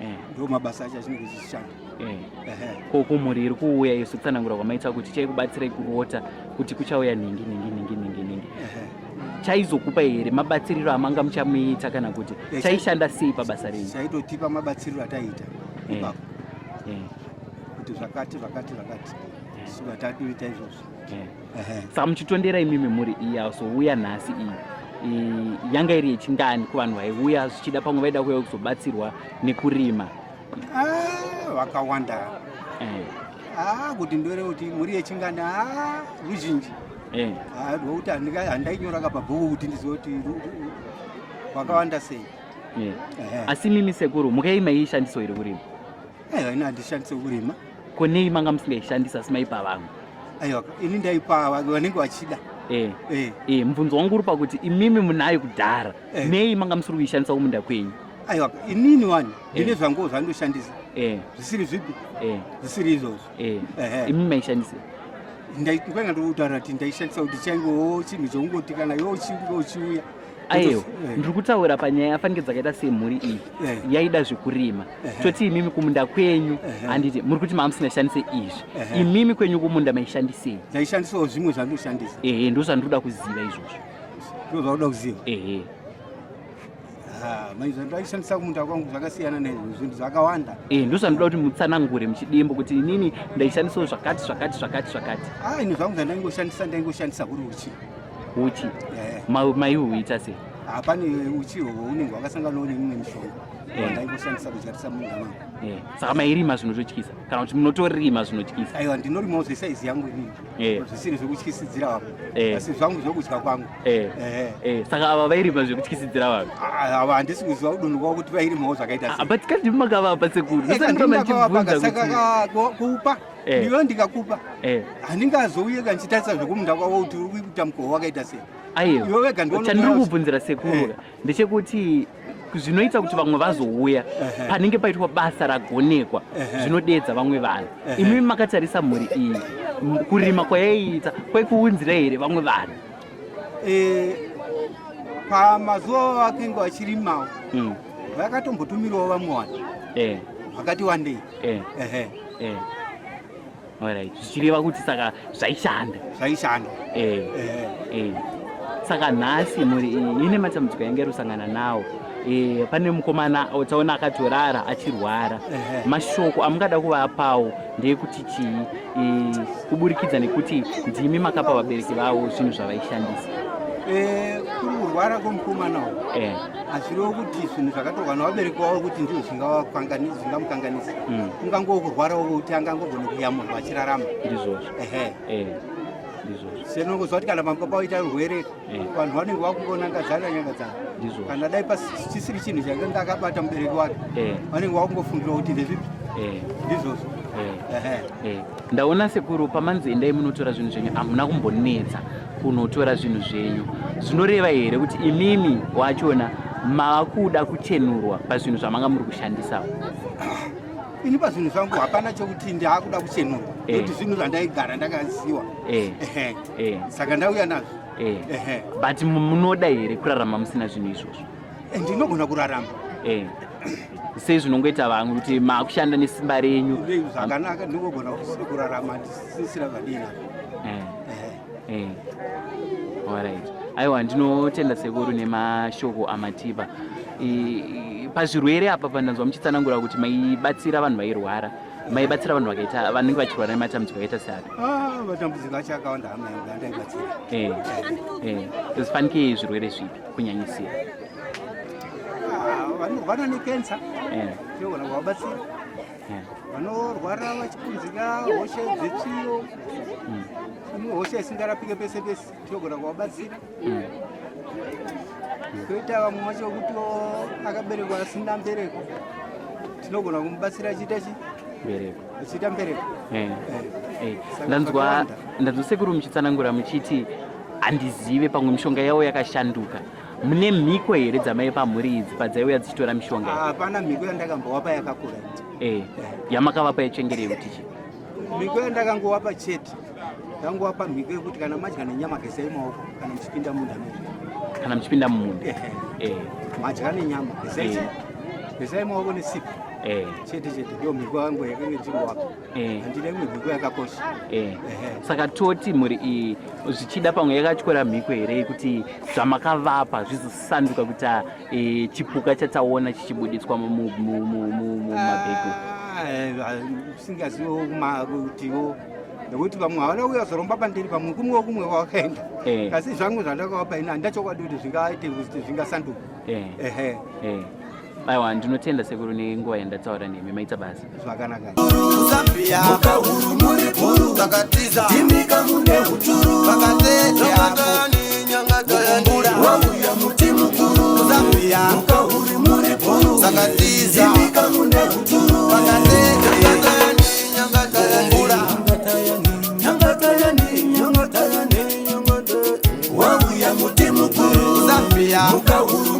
Eh.
Ndo mabasa acho achinenge chichishanda.
Eh.
Ehe.
Ko kumhuri iri kuuya iyo sekutsanangura kwamaita kuti chaikubatsirai kurota kuti kuchauya nhingi nhingi nhingi nhingi nhingi.
Ehe.
Chaizokupa here mabatsiriro amanga muchamuita kana kuti
Eh,
chaishanda sei pabasa renyu?
Chaitotipa mabatsiriro ataiita
Eh.
ipapo.
Eh.
Kuti zvakati zvakati zvakati. Shuga tatoita izvozvo.
Eh.
Ehe.
Saka muchitondera imimi mhuri iyi yazouya nhasi iyi yanga iri yechingani kuvanhu vaiuya zvichida pamwe vaida kuuya kuzobatsirwa nekurima?
Ah, vakawanda.
Eh.
Ah, kuti ndore kuti mhuri yechingani ah, ruzhinji.
Eh.
Ah, rwokuti handainyora kapabhuku kuti ndizive kuti vakawanda sei.
Eh.
Ehe.
Asi mimi sekuru mhuka iyi maiishandiswa here kurima?
Aiwa, ini handishandise kurima.
Ko nei manga musingaishandisa asi maipa vamwe?
Aiwa, ini ndaipa vanenge vachida.
Eh.
Eh.
Eh, mubvunzo wangu uri pakuti imimi munayo kudhara.
Eh.
Nei manga musiri kuishandisa kumunda kwenyu?
Aiwa, inini wani ndine
Eh.
zvangu zvandoshandisa.
Eh.
Zvisiri zvipi?
Eh.
Zvisiri izvozvo.
Eh.
Ehe.
Imimi maishandisa.
Ndanga ndikutaura kuti ndaishandisa kuti chaingowo chinhu chekungoti kana iwe uchinge uchiuya.
Aiwa,
Eh.
ndiri kutaura panyaya yafanike dzakaita semhuri iyi
Eh.
yaida zvekurima.
Ehe.
Toti imimi kumunda kwenyu
Ehe.
handiti muri kuti mamusingashandise izvi.
Ehe.
Imimi kwenyu kumunda maishandisei?
Ndaishandisawo zvimwe zvandoshandisa.
Ehe, ndozvandinoda kuziva izvozvo.
Ndozvaunoda kuziva?
Ehe.
Ah, mai zvandaishandisa kumunda kwangu zvakasiyana naizvo zvinhu zvakawanda.
Eh, ndozvandinoda kuti mutsanangure muchidimbo kuti inini ndaishandisawo zvakati zvakati zvakati zvakati.
Ah, ini zvangu zvandaingoshandisa ndaingoshandisa huri uchi.
Uchi.
Eh.
Maihuita sei?
Ah, pane uchi ihwohwo unenge wakasanganawo nemimwe mishonga.
Eh.
Wandaingoshandisa kudyarisa munda mangu.
Eh, saka mairima zvinototyisa kana kuti munotorima zvinotyisa?
Aiwa, ndinorimawo zvesaizi yangu inini.
Eh.
Zvisiri zvekutyisidzira vamwe.
Eh.
Asi zvangu zvekudya kwangu.
Eh.
Eh.
Eh, saka ava vairima zvekutyisidzira vanhu.
Ah, ava handisi kuziva kudunhu kwavo kuti vairimawo zvakaita sei.
Ah, but kandi makavapa sekuru.
Eh,
Ndosaka ndoramba
ndakavapa,
ndichibvunza
saka
kuti
kupa. Iwe ndikakupa handingazouye kandichitarisa zvekumunda kwavo kuti uri kuita mukoho wakaita sei.
Aiwa.
Iwe wega ndiwe
Chandiri
unokuya-
kubvunzira sekuru ndechekuti zvinoita kuti vamwe vazouya panenge paitwa basa ragonekwa, zvinodedza vamwe vanhu. Imimi makatarisa mhuri iyi, kurima kwayaiita kwaikuunzira here vamwe vanhu?
Pamazuva vakenge vachirimawo, vakatombotumirawo vamwe vanhu vakati wandei. Ehe.
Alright, zvichireva kuti saka zvaishanda.
Zvaishanda.
Saka nhasi mhuri iyi ine matambudziko yange iri kusangana nawo. Pane mukomana taona akatorara achirwara. Mashoko amungada kuvapawo ndeyekuti chii, kuburikidza nekuti ndimi makapa vabereki vavo zvinhu zvavaishandisa?
Kuri kurwara kwomukomana uyu, hazvirevo kuti zvinhu zvakatorwa navabereki vavo kuti ndizvo zvingamukanganisa. Kungangowo kurwarawo kuti angangogona kuyamurwa achirarama.
Ndizvozvo.
Ehe.
Ndizvozvo.
Senongoziva kuti kana pamba paita rwere, vanhu vanenge vakungonangadzana nyangadzana.
Ndizvozvo.
Kana dai pasisiri chinhu chakange akabata mubereki wake, vanenge vakungofungira kuti ndezvipi. Ndizvozvo. Ehe.
Ndaona sekuru pamanzi endai munotora zvinhu zvenyu, hamuna kumbonetsa kunotora zvinhu zvenyu. Zvinoreva here kuti imimi wachona mava kuda kuchenurwa pazvinhu zvamanga muri kushandisawo?
Ini pazvinhu zvangu hapana chokuti ndaakuda kuchenurwa, nekuti zvinhu zvandaigara ndakaziwa. Ehe. Saka ndauya nazvo. Ehe.
But munoda here kurarama musina zvinhu izvozvo?
Ndinogona kurarama.
Sei zvinongoita vamwe kuti maakushanda nesimba renyu?
Zvakanaka, ndinogona kurarama ndisisira zvadina.
Alright. Aiwa, ndinotenda sekuru nemashoko amatipa. Pazvirwere apa, pandanzwa muchitsanangura kuti maibatsira vanhu vairwara, maibatsira vanhu vakaita vanenge vachirwara nematambudziko akaita seapi?
Ah, matambudziko acho akawanda, hama yangu, andaibatsira.
Zvifanike zvirwere zvipi kunyanyisira?
Ah, vanorwara nekensa, tinogona kuvabatsira. Vanorwara vachipunzika hosha dzetsviyo, imwe hosha isingarapike pese pese, tinogona kuvabatsira. Koita vamwe vacho kuti akaberekwa asina mbereko, tinogona kumubatsira achiita chi
Mbereko.
Achiita mbereko. Saka
Ndanzwa
zvakawanda.
Ndanzwa sekuru muchitsanangura muchiti handizive pamwe mishonga yavo yakashanduka. Mune mhiko here dzamaipa mhuri idzi padzaiuya dzichitora mishonga iyi?
Hapana mhiko yandakambowapa yakakura.
Yamakavapa yechengerei kuti chi?
Mhiko yandakangowapa chete, ndangowapa mhiko yekuti kana madya nenyama, gezai maoko kana muchipinda munda menyu.
Kana muchipinda mumunda.
Ehe. Madya nenyama, gezai gezai maoko nesipo. Chete chete, ndiyo mhiko yangu yakange ndichingowapa. Handina imwe mhiko yakakosha. Ehe.
Saka toti mhuri iyi zvichida pamwe yakatyora mhiko here yekuti zvamakavapa zvizosanduka kuita chipuka chataona chichibuditswa mumabhegi?
Singazivo kutiwo, nekuti vamwe havana kuuya zoromba pandiri, pamwe kumwewo kumwe kwavakaenda. Asi zvangu zvandakavapa ini handina chokwadi kuti zvingaite kuti zvingasanduka. Ehe.
Aiwa, ndinotenda sekuru nenguva yandataura nemi. Maita basa.
Zvakanaka.
Zambia, mukahuru muri bhuru, vakatiza timika mune uturu, vakateteakumbura wauya muti mukuru. Zambia, mukahuri muri bhuru, vakatiza timika mune uturu, vakateteakumbura wauya muti mukuru. Zambia, mukahuru.